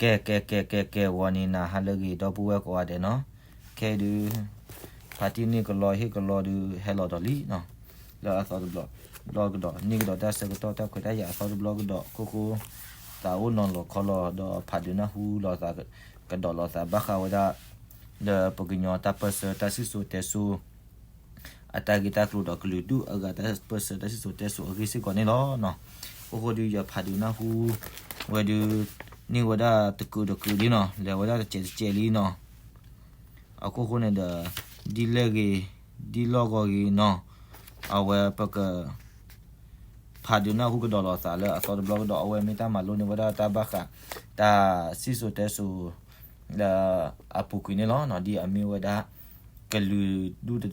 ကဲ ကဲ ကဲ ကဲ ကဲ ဂီၤန့ၣ် နၤဟါလၢအဂ့ၤ ဒီပုၢ်ဝဲၢ်ကိးဂၤဒဲးနီၤ. ခဲအံၤဒုး ဖါတံၢ်န့ၢ်ကလီဟ့ၣ်ကလီဒုး ဟဲလီၤဒီးလံနီၤ, လၢအသီတဘျီ ဘျီကဒီး န့ၢ်ကဒီးတၢ်ဆၢကတီၢ်တၢ်ခွဲးတၢ်ယာ်အသီတဘျီကဒီး ခိၣ်ဃိ သးအိၣ်နီၤလီၤခီလီၤ ဒီးဖးဒုးနၢ်ဟူလိာ်သး ကဒီးလိာ်သးဘၣ်ဃးဝဲဒၣ် ဒီးပကညီတၢ်ပၢၢ်ဆၢတၢ်စံၣ်စိၤတဲစိၤ အတၢ်ဂ့ၢ်တၢ်ကျိၤဒီးကလုာ်ဒူၣ်အဂၤတၢ်ပၢၢ်ဆၢတၢ်စံၣ်စိၤတဲစိၤအဂ့ၢ်စ့ၢ်ကီးန့ၣ်လီၤ. အခိၣ်ဃိဒုးယဖးဒုးနၢ်ဟူဝဲဒုး န့ၢ်ဝဲဒၣ်တကုာ်တကုာ်လံနီၤ, လဲၤဝဲဒၣ်တစဲးတစဲးလံနီၤ. အခိၣ်ဃိန့ၣ်ဒီး ဒ်လဲၣ်ဂ့ၤ ဒ်လီၢ်ဂီၤဂ့ၤနီၤ, အဝဲပက ဖးဒုးနၢ်ဟူကဒီးလိာ်သးလၢအသီတဘျီကဒီး အဝဲမ့ၢ်တၢ်မၤလိန့ၢ်ဝဲဒၣ်တၢ်ဘၣ်ဃး တၢ်စံၣ်စိၤတဲစိၤ လၢအပူၤကွံာ်န့ၣ်လီၤ. ဒ်အမ့ၢ်ဝဲဒၣ် ကလုာ်ဒူၣ်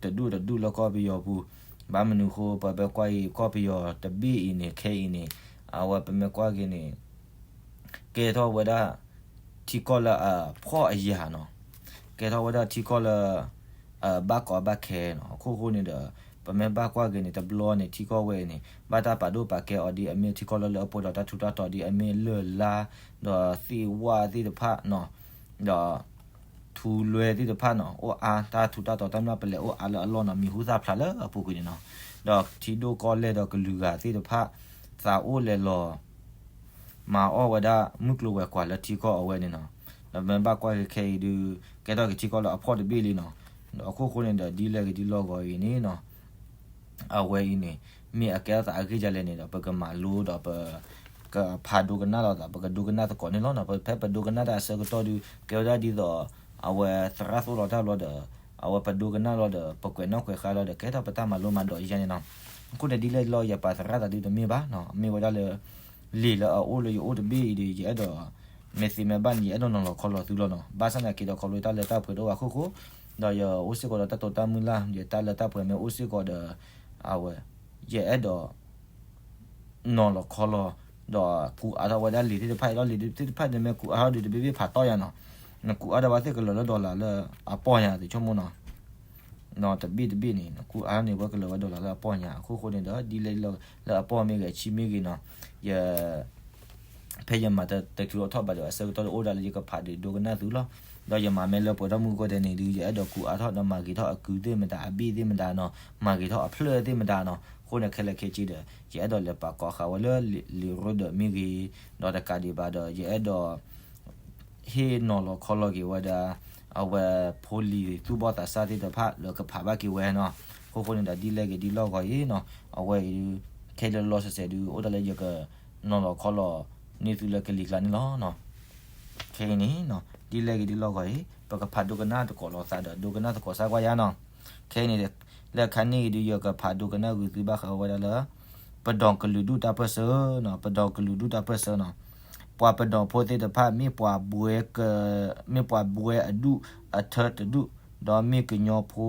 တဒူၣ်တဒူၣ်လၢကီၢ်ပယီၤပူၤ, ဘၣ်မနုၤဃိ ပမ့ၢ်ကွၢ်အံၤ ကီၢ်ပယီၤတဘ့ၣ်အံၤန့ၣ် ခဲအံၤန့ၣ် အဝဲပမ့ၢ်ကွၢ်က့ၤန့ၣ် ကဲထီၣ်ဝဲဒၣ် ထံကီၢ်လၢအဖှီၣ်အယာ်နီၤ, ကဲထီၣ်ဝဲဒၣ်ထံကီၢ်လၢ အဘၣ်ကီဘၣ်ခဲနီၤ. အခိၣ်ဃိန့ၣ်ဒီး ပမ့ၢ်ဘၣ်ကွၢ်က့ၤန့ၣ် တဘျီန့ၣ် ထံကီၢ်ဝဲအံၤန့ၣ် ဘၣ်တၢ်ပာ်ဒိၣ်ပာ်ကဲအီၤဒ်အမ့ၢ်ထံကီၢ်လၢလၢအပှဲၤဒီးတၢ်ထူးတၢ်တီၤဒ်အမ့ၢ်လၢၢ်လါ ဒီးသ့ၣ်ဝၣ်သ့ၣ်တဖၣ်နီၤ, ဒီး ထူလွဲသ့ၣ်တဖၣ်နီၤ အိၣ်အါ တၢ်ထူးတၢ်တီၤတၢ်မျၢ်ပလဲၤအိၣ်အါလၢအလီၢ်နီၤ မံၤဟူသၣ်ဖျါလၢအပူၤကွံာ်န့ၣ်နီၤ, ဒီးထံဒိၣ်ကီၢ်လဲၢ်ဒီးကလုာ်ဂၤသ့ၣ်တဖၣ် သးအိၣ်လဲၤလီၤ မၤအီၣ်ဝဲဒၣ်မုၢ်ကျိၤဝဲၤကွာ်လၢထံကီၢ်အဝဲန့ၣ်နီၤ, ဒီးမ့ၢ်ဘၣ်ကွၢ်က့ၤခဲအံၤဒုး ကဲထီၣ်က့ၤထံကီၢ်လၢအဖှီၣ်တဘ့ၣ်လံနီၤ, ဒီးအခိၣ်ဃိန့ၣ်ဒီး ဒ်လဲၣ်ဂ့ၤဒ်လီၢ်ဂီၤအံၤန့ၣ်နီၤ အဝဲအံၤန့ၣ် မ့ၢ်အကဲထီၣ်သးအဂ့ၢ်ဒ်လဲၣ်န့ၣ်ဒီး ပကမၤလိဒီးပ ကဖးဒိကနၣ်လိာ်သး ပကဒိကနၣ်သကိးန့ၣ်လီၤ. ဖဲပဒိကနၣ်တၢ်အဆၢကတီၢ်ဒုး ကဲဝဲဒၣ်ဒ်သိး အဝဲသရၣ်သိၣ်လီၤတၢ်လီၤဒီး အဝဲပဒိကနၣ်လီၤဒီး ပကွဲးနီၣ်ကွဲးဃါလီၤဒီး ကဲထီၣ်ပတၢ်မၤလိမၤဒိးယါန့ၣ်နီၤ. အဃိန့ၣ်ဒ်လဲၣ်လီၤ ယပာ်သရၣ်သးဒုးတမ့ၢ်ဘၣ်နီၤ, မ့ၢ်ဝဲဒၣ်လၢ လံာ်လၢအအိၣ်လၢယအိၣ်တဘ့ၣ်အံၤဒီး ယအဲၣ်ဒိး မ့ၢ်သ့မ့ၢ်ဘၣ်န့ၣ် ယအဲၣ်ဒိးနီၤလီၤခီလီၤသုလီၤနီၤ. ဘၣ်ဆၣ်သနာ်က့ဒီး ခီဖျိတၢ်လၢတၢ်ပှဲၤတအိၣ်ဘၣ်အခိၣ်ဃိ ဒီးယအိၣ်စ့ၢ်ကီးဒီးတၢ်တိာ်တၢ်မုၢ်လၢ် ယတၢ်လၢတၢ်ပှဲၤမ့ၢ်အိၣ်စ့ၢ်ကီးဒီး အဝဲ ယအဲၣ်ဒိး နီၤလီၤခီလီၤ ဒီးကူးအါထီၣ်ဝဲဒၣ်လံာ်သ့ၣ်တဖၣ်အံၤလီၤ. လံာ်သ့ၣ်တဖၣ်န့ၣ်မ့ၢ်ကူးအါထီၣ်ဒုးတဘ့ၣ်ဘ့ၣ်ဖးတီၢ်ယၤနီၤ, နကူးအါထီၣ်ဘၣ်သ့ၣ်ကလၢာ်လၢ dollar လၢအပီၢ်ညါသ့ၣ်ဆိကမိၣ်နီၤ, တဘ့ၣ်တဘ့ၣ်န့ၣ် နကူးအါထီၣ်န့ၣ် ဝဲကလၢာ်ဝဲ dollar လၢအပီၢ်ညါ အခိၣ်ဃိန့ၣ်ဒီး ဒ်လဲၣ်လၢအပီၢ်မ့ၢ်ဂ့ၤ အဆံမ့ၢ်ဂ့ၤနီၤ, ယ ဖဲယမၤတချုးထီၣ်ထီၣ်ဘးဒီး အဆၢကတီၢ်အိၣ်ဒၣ်လၢယကဖးဒုးဒိကနၣ်သုလီၤ. ဒီးယမၤမ့ၢ်လၢပှဲၤထီၣ်မုၢ်ကီၢ်ဒဲးန့ၣ်ဒုး ယအဲၣ်ဒိးကူးအါထီၣ်ဒီးမၤဂ့ၤထီၣ်အကုသ့ၣ်မတၤ အဘ့ၣ်သ့ၣ်မတၤနီၤ, မၤဂ့ၤထီၣ်အဖျၢၣ်သ့ၣ်မတၤနီၤ, အဃိန့ၣ်ခဲလၢာ်ခဲဆ့ဒီး ယအဲၣ်ဒိးလဲၤပာ်ကီၤဃာ်ဝဲလၢလံာ်ရၢၢ်ဒီးမ့ၢ်ဂ့ၤ, ဒီးတကးဒံးဘၣ်ဒီး ယအဲၣ်ဒိး ဟ့ၣ်နီၤလီၤခီလီၤက့ၤဝဲဒၣ် အဝဲဖိလံၤသူၣ်ဘီၣ်သးစၢ်သ့ၣ်တဖၣ်လၢကဖးဘၣ်က့ၤဝဲနီၤ, အဃိဃိန့ၣ်ဒီး ဒ်လဲၣ်ဂ့ၤဒ်လီၢ်ဂီၤအံၤနီၤ, အဝဲအံၤဒုး ခဲလၢာ်လီၤဆဲးဆဲးဒုး အိၣ်ဒၣ်လၢယကနီၤလီၤခီလီၤန့ၢ်သုလၢကလံၤကျါန့ၣ်လီၤ. ခဲအံၤန့ၣ် ဒ်လဲၣ်ဂ့ၤဒ်လီၢ်ဂီၤအံၤ ပကဖးဒိကနၣ်သကိးလိာ်သးဒီး ဒိကနၣ်သကိးစၢ်ကွၢ်ယါနီၤ. ခဲအံၤန့ၣ် လၢခါန့ၣ်ဂ့ၤဒုး ယကဖးဒိကနၣ်ဂုာ်သုဘၣ်ဃးဝဲဒၣ်လၢ ပဒီၣ်ကလုာ်ဒူၣ်တၢ်ပၢၢ်ဆၢနီၤ, ပဒီၣ်ကလုာ်ဒူၣ်တၢ်ပၢၢ်ဆၢနီၤ, ပှၤပဒီၣ်ဖိသ့ၣ်တဖၣ် မ့ၢ်ပှၤဘှဲက, မ့ၢ်ပှၤဘှဲအဒူၣ်အထၢတဒူၣ်, ဒီးမ့ၢ်ကညီဖိ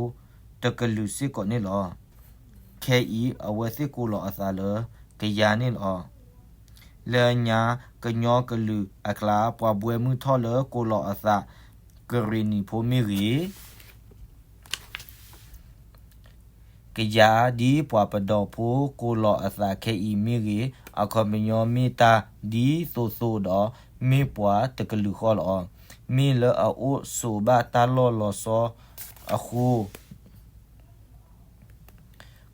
တကလုာ်စ့ၢ်ကီးန့ၣ်လီၤ. ခဲအံၤ အဝဲသ့ၣ်ကိးလီၤအသးလၢ ကယၤန့ၣ်လီၤ. လၢညါ ကညီကလုာ်အကျါ ပှၤဘှဲမုၢ်ထီၣ်လၢကိးလီၤအသး ကရ့ၣ်နံၤဖိမ့ၢ်ဂ့ၤ, ကယၤဒ်ပှၤပဒီၣ်ဖိကိးလီၤအသးခဲအံၤမ့ၢ်ဂ့ၤ, အခီပညီမ့ၢ်တၢ်ဒ်သိးသိးဒီး မ့ၢ်ပှၤတကလုာ်ဃီလီၤ. မ့ၢ်လၢအအိၣ်ဆိးဘၣ်တၢ်လီၢ်လီၤဆီအဃိ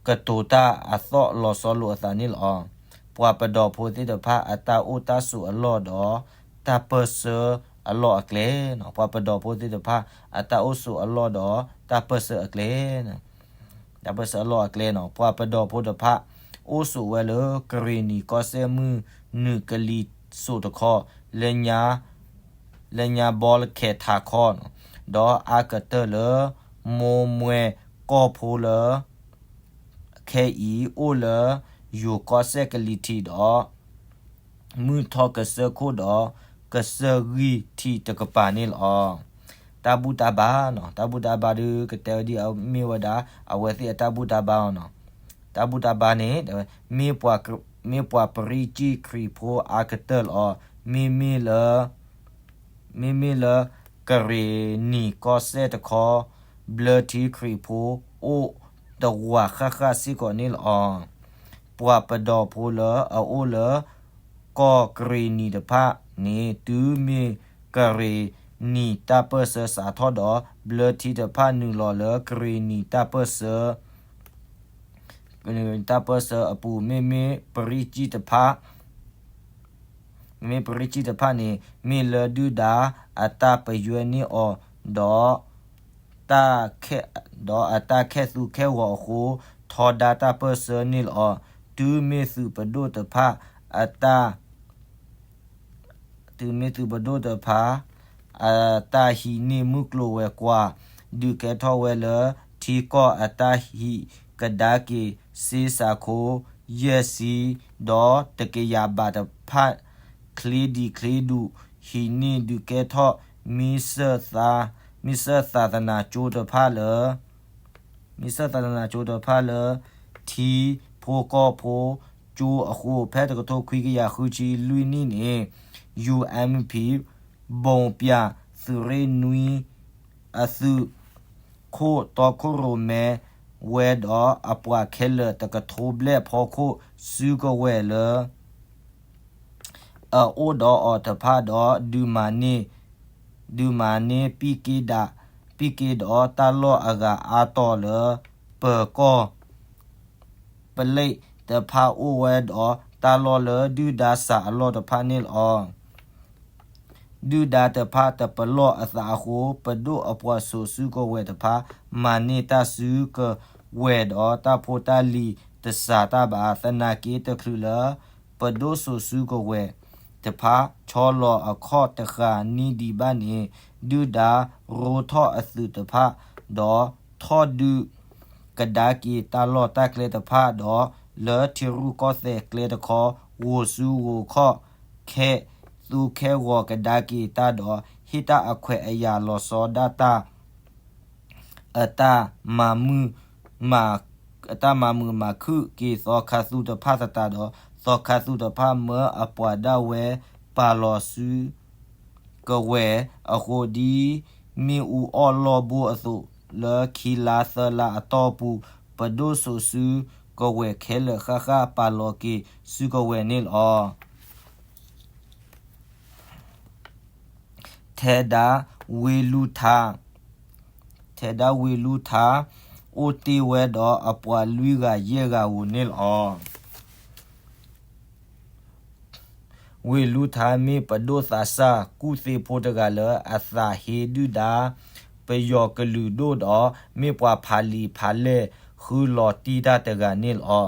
ကတိၤတၢ်အသီၣ်လီၤဆီလိာ်အသးန့ၣ်လီၤ. ပှၤပဒီၣ်ဖိသ့ၣ်တဖၣ် အတၢ်အိၣ်တၢ်ဆိးအလီၢ်ဒီး တၢ်ပၢၢ်ဆၢအလီၢ်အကျဲနီၤ. ပှၤပဒီၣ်ဖိသ့ၣ်တဖၣ် အတၢ်အိၣ်ဆိးအလီၢ်ဒီး တၢ်ပၢၢ်ဆၢအကျဲ, တၢ်ပၢၢ်ဆၢအလီၢ်အကျဲနီၤ. ပှၤပဒီၣ်ဖိတဖၣ် အိၣ်ဆိးဝဲလၢ ကရ့ၣ်နံၤကီၢ်စဲၣ်မုၢ်နုာ်ကလံၤစိးတခီ လၢညါ လၢညါဘီလၢခဲထးခီနီၤ, ဒီးအါကတၢၢ်လၢ မိၢ်မွဲကီၢ်ဖိလၢ ခဲအံၤအိၣ်လၢ ယိၤကီၢ်စဲၣ်ကလံၤထံးဒီး မုၢ်ထီၣ်ကစၢၢ်ခိၣ်ဒီး ကစၢၢ်ဂံၢ်ထံးတကပၤန့ၣ်လီၤ. တၢ်ဘူၣ်တၢ်ဘါနီၤ, တၢ်ဘူၣ်တၢ်ဘါဒုး ကတဲဝဲဒ်အမ့ၢ်ဝဲဒၣ် အဝဲသ့ၣ်အတၢ်ဘူၣ်တၢ်ဘါနီၤ. တၢ်ဘူၣ်တၢ်ဘါန့ၣ် မ့ၢ်ပှၤပရံကံၣ်ခရံာ်ဖိအါကတၢၢ်လီၤ. မ့မ့ၢ်လၢ မ့မ့ၢ်လၢ ကရ့ၣ်နံၤကီၢ်စဲၣ်တခီ ဘျၢထံခရံာ်ဖိအိၣ်တဝးဃၣ်ဃၣ်စ့ၢ်ကီးန့ၣ်လီၤ. ပှၤပဒီၣ်ဖိလၢအအိၣ်လၢ ကီၢ်ကရ့ၣ်နံၤတဖၣ် န့ၣ် တုၤမ့ၢ်ကရ့ၣ်နံၣ်တၢ်ပၢၢ်ဆၢစးထီၣ်ဒီး ဘျၢထံတဖၣ်နုာ်လီၤလၢကရ့ၣ်နံၣ်တၢ်ပၢၢ်ဆၢ တၢ်ပၢၢ်ဆၢအပူၤ မ့မ့ၢ်ပရံးကံၣ်တဖၣ် မ့မ့ၢ်ပရံးကံၣ်တဖၣ်န့ၣ် မ့ၢ်လၢဒုၣ်ဒါအတၢ်ပယွဲန့ၢ်အီၤဒီး တၢ်ခဲ ဒီးအတၢ်ခဲသူခဲဂီၤအဃိ ထီဒါတၢ်ပၢၢ်ဆၢန့ၣ်လီၤ. တုၤမ့ၢ်သုးပဒိၣ်တဖၣ်အတၢ် တုၤမ့ၢ်သုးပဒိၣ်တဖၣ် အတၢ်ဟံးန့ၢ်မုၢ်ကျိၤဝဲၤကွာ် ဒုးကဲထီၣ်ဝဲလၢ ထံကီၢ်အတၢ်ဟံးကဒါက့ၤစ့စးခိ ယဲၢ်ဆံ ဒီးတကယၤဘးတဖၣ် ချ့ဒံးချ့ဒူၣ် ဟံးန့ၢ်ဒုးကဲထီၣ် မံ မံၤစၢၤသးသနၤကၠိတဖၣ်လၢ မံၤစၢၤသးသနၤကၠိတဖၣ်လၢ ထံဖိကီၢ်ဖိကၠိအဃိ ဖဲတကထိခွံကယၤဃုဆံလွံၢ်နံၣ်န့ၣ် ယူၣ်အၣ်ပံၤ ဘိၣ်ပၠၣ်သုးရ့ၣ်နွံ အသုးခိၣ်တီခိၣ်ရိၣ်မဲဝဲဒီးအပှၤခဲလၢာ် တကထိဘျဲၣ်ဖီခိၣ်စုကဝဲၤလၢ အအိၣ်ဒီးအီၤတဖၣ်ဒီး ဒုးမၤန့ၢ် ဒုးမၤန့ၢ် ပံၣ်က့ဒီးတၢ်လီၢ်အဂၤအါတီၤလၢ ပၢၤကီၢ် ပလ့းတဖၣ်အိၣ်ဝဲဒီး တၢ်လီၢ်လၢဒုၣ်ဒါစးအလီၢ်တဖၣ်န့ၣ်လီၤ. ဒုၣ်ဒါတဖၣ်တပလီၢ်အသးအဃိ ပဒိၣ်အပှၤစိာ်စုကဝဲၤတဖၣ် မၤန့ၢ်တၢ်စုကဝဲၤဒီးတၢ်ဖိတၢ်လံၤတစှၤတၢ်ဘၣ်. သနာ်က့တချုးလၢ ပဒိၣ်စိာ်စုကဝဲၤတဖၣ် ဆီလီၤအခီၣ်တဃၣ်နံၣ်ဒံးဘၣ်န့ၣ် ဒုၣ်ဒါရိထီၣ်အသုးတဖၣ် ဒီးထီၣ်ဒုးကဒါက့ၤတၢ်လီၢ်တၢ်ကျဲတဖၣ်ဒီး လၢထံရူၢ်ကီၢ်သဲးကျဲတခီ ဂိာ်စုဂိာ်ခီၣ် ခဲသူခဲဂီၤကဒါက့ၤတၢ်ဒီး ဟ့ၣ်တၢ်အခွဲးအယာ်လီၤဆီဒၣ်တၢ် အတၢ်မၤမုာ်မၤ အတၢ်မၤမုာ်မၤခုၣ်က့ၤသီခါသူတဖၣ်သတးဒီး သီခါသူတဖၣ်မၢအပှၤဒၣ်ဝဲပာ်လီၤစုကဝဲၤအဃိ ဒ်မ့ၣ်အူအီၣ်လီၢ်ဘိအသိး လၢခံလါသၢလါအတီၢ်ပူၤ ပဒိၣ်စိာ်စုကဝဲၤခဲလၢာ်ဃၣ်ဃၣ်ပာ်လီၤက့ၤစုကဝဲၤန့ၣ်လီၤ. ထဲဒၣ်ဝ့ၢ်လူထါ ထဲဒၣ်ဝ့ၢ်လူထါ အိၣ်တ့ၢ်ဝဲဒီးအပှၤလွံၢ်ဂၤယဲၢ်ဂၤဧိၤန့ၣ်လီၤ. ဝ့ၢ်လူထါမ့ၢ်ပဒိၣ်သးစၢ်ကူၣ်သ့ဖိတဂၤလၢအသးဟ့ဒုၣ်ဒါ ပယီၤကလုာ်ဒိၣ်ဒီး မ့ၢ်ပှၤဖးလံာ်ဖးလဲၢ်ဃုလီၤတံၢ်တၢ်တဂၤန့ၣ်လီၤ.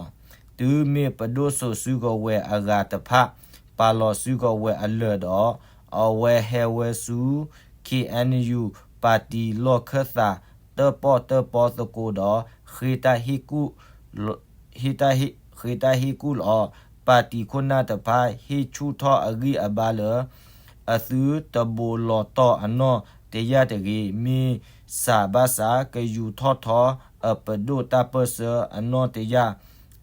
တုၤမ့ၢ်ပဒိၣ်စိာ်စုကဝဲၤအဂၤတဖၣ် ပာ်လီၤစုကဝဲၤအလၢာ်ဒီး အဝဲဟဲဝဲဆူ ခ့ၣ်အဲၣ်ယူၣ် ပၣ်တံၣ်လီၢ်ခၢၣ်သး တၢၣ်ပီၣ်တၢၣ်ပီသကိးဒီး ဃ့တၢ်ဟ့ၣ်ကူၣ် ဟ့ၣ်တၢ်ဟ့ၣ် ဃ့တၢ်ဟ့ၣ်ကူၣ်လီၤ. ပၣ်တံၣ်ခိၣ်နၢ်တဖၣ် ဟ့ၣ်ဆူၣ်ထီၣ်အဂံၢ်အဘါလၢ အသုတဘိးလီၤတီၢ်အနီၢ်တယၢ်တဂ့ၤ. မ့ၢ်စးဘၣ်ဆၣ် ကယူၤထီၣ်ထီအပဒိၣ်တၢ်ပၢၢ်ဆၢအနီၢ်တယၢ်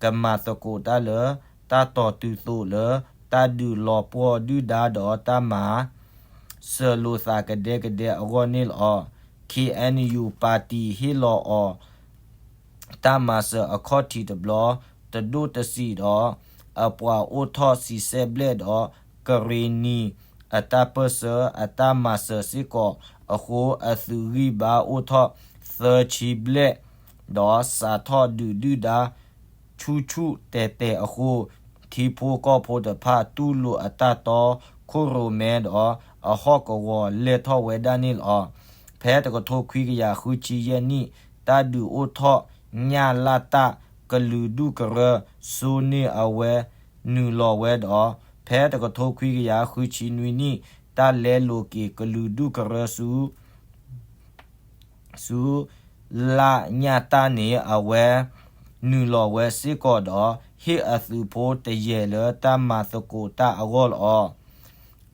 ကမၤသကိးတၢ်လၢ တၢ်တီၤတုၤသိးလၢ တၢ်ဒုးလီၤပှီၢ်ဒုၣ်ဒါဒီးတၢ်မၤ စၢၤလိာ်သးကဒဲကဒဲအဂီၢ်န့ၣ်လီၤ. ခ့ၣ်အဲၣ်ယူၣ် ပၣ်တံၣ်ဟ့ၣ်လီၤအီၤ တၢ်မၤစၢၤအခီၣ်ထံးတဘျီ တဒိၣ်တဆံးဒီး အပှၤအိၣ်ထီၣ်ဆံဆဲဘျဲၣ်ဒီး ကရ့ၣ်နံၣ်အတၢ်ပၢၢ်ဆၢအတၢ်မၤစၢၤစ့ၢ်ကီးအဃိ အသုးဂံၢ်ဘါအိၣ်ထီၣ်သၢဆံဘျဲၣ် ဒီးစးထီၣ်ဒုးဒုၣ်ဒါ ဆူၣ်ဆူၣ်တဲာ်တဲာ်အဃိ ထံဖိကီၢ်ဖိတဖၣ် တူၢ်လိာ်အတၢ်တီခိၣ်ရိၣ်မဲဒီး အဟီၣ်ကဝီၤလဲၢ်ထီၣ်ဝဲဒၣ်န့ၣ်လီၤ. ဖဲတကထိခွံကယၤဃုဆံယဲၢ်နံၣ် တၢ်ဒုးအိၣ်ထီၣ်ညၣ်လၢ်တၢ် ကလုာ်ဒူၣ်ကရၢ စိန့ၢ်အဝဲနုာ်လီၤဝဲဒီး ဖဲတကထိခွံကယၤဃုဆံနွံနံၣ် တၢ်လဲလိာ်က့ၤကလုာ်ဒူၣ်ကရၢဆူ ဆူ လၢ်ညၣ်တၢ်န့ၣ် အဝဲနုာ်လီၤဝဲစ့ၢ်ကီးဒီး ဟ့ၣ်အသုးဖိတယဲၢ်လၢတၢ်မၤသကိးတၢ်အဂီၢ်လီၤ.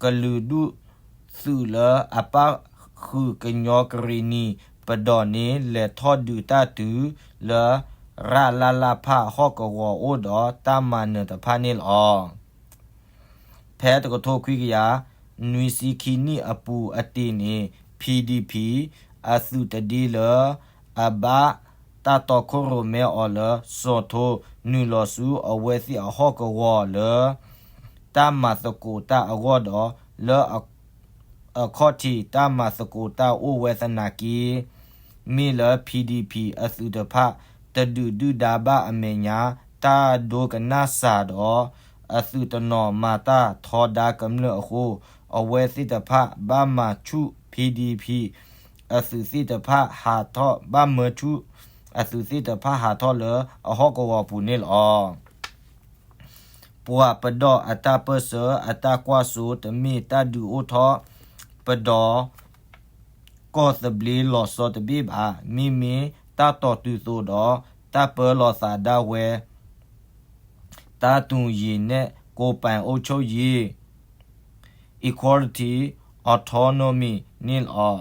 ကလုာ်ဒူၣ်သုးလၢအပၣ်ဃုာ်ကညီကရ့ၣ်နံၣ်ပဒိၣ်န့ၣ် လဲၤထီၣ်ဒုးတၢ်တုၤလၢ ရၣ်လၢ်လၢ်ဖၣ်ဟီၣ်ကဝီၤအိၣ်ဒီးတၢ်မၤနၢၤတဖၣ်န့ၣ်လီၤ. ဖဲတကထိခွံကယၤနွံဆံခံနံၣ်အပူၤအတ့ၢ်န့ၣ် PDP အသုးတဒ့လၢ အဘၣ်တၢ်တီခိၣ်ရိၣ်မဲအီၤလၢ စီၤထိ နုာ်လီၤဆူအဝဲသ့ၣ်အဟီၣ်ကဝီၤလၢ တၢ်မၤသကိးတၢ်အဂီၢ်ဒီး လၢအခီၣ်ထံးတၢ်မၤသကိးတၢ်အိၣ်ဝဲသနာ်က့ မ့ၢ်လၢ PDP အသုးတဖၣ် တဒုးဒုၣ်ဒါဘၣ်အမဲာ်ညါ တၢ်ဒိကနၣ်စှၤဒီး အသုးတနီၤမၤတၢ်ထီဒါကမျၢၢ်အဃိ အဝဲသ့ၣ်တဖၣ်ဘၣ်မၤဆူၣ် PDP အသုးသ့ၣ်တဖၣ်ဟးထီၣ် ဘၣ်မၤဆူၣ်အသုးသ့ၣ်တဖၣ်ဟးထီၣ်လၢအဟီၣ်ကဝီၤပူၤန့ၣ်လီၤ. ပှၤပဒီၣ်အတၢ်ပၢၢ်ဆၢအတၢ်ကွၢ်စိတမ့ၢ်တၢ်ဒုးအိၣ်ထီၣ်ပဒီၣ် ကီၢ်သဘျ့လီၤဆီတဘ့ၣ်ဘၣ်. မ့မ့ၢ်တၢ်တီၢ်တုၤသိးဒီး တၢ်ပၢလီၤသးဒၣ်ဝဲ တၢ်တူၢ်ယံၤနဲၣ် ကိုယ်ပိုင်အုပ်ချုပ်ရေး equality autonomy န့ၣ်လီၤ.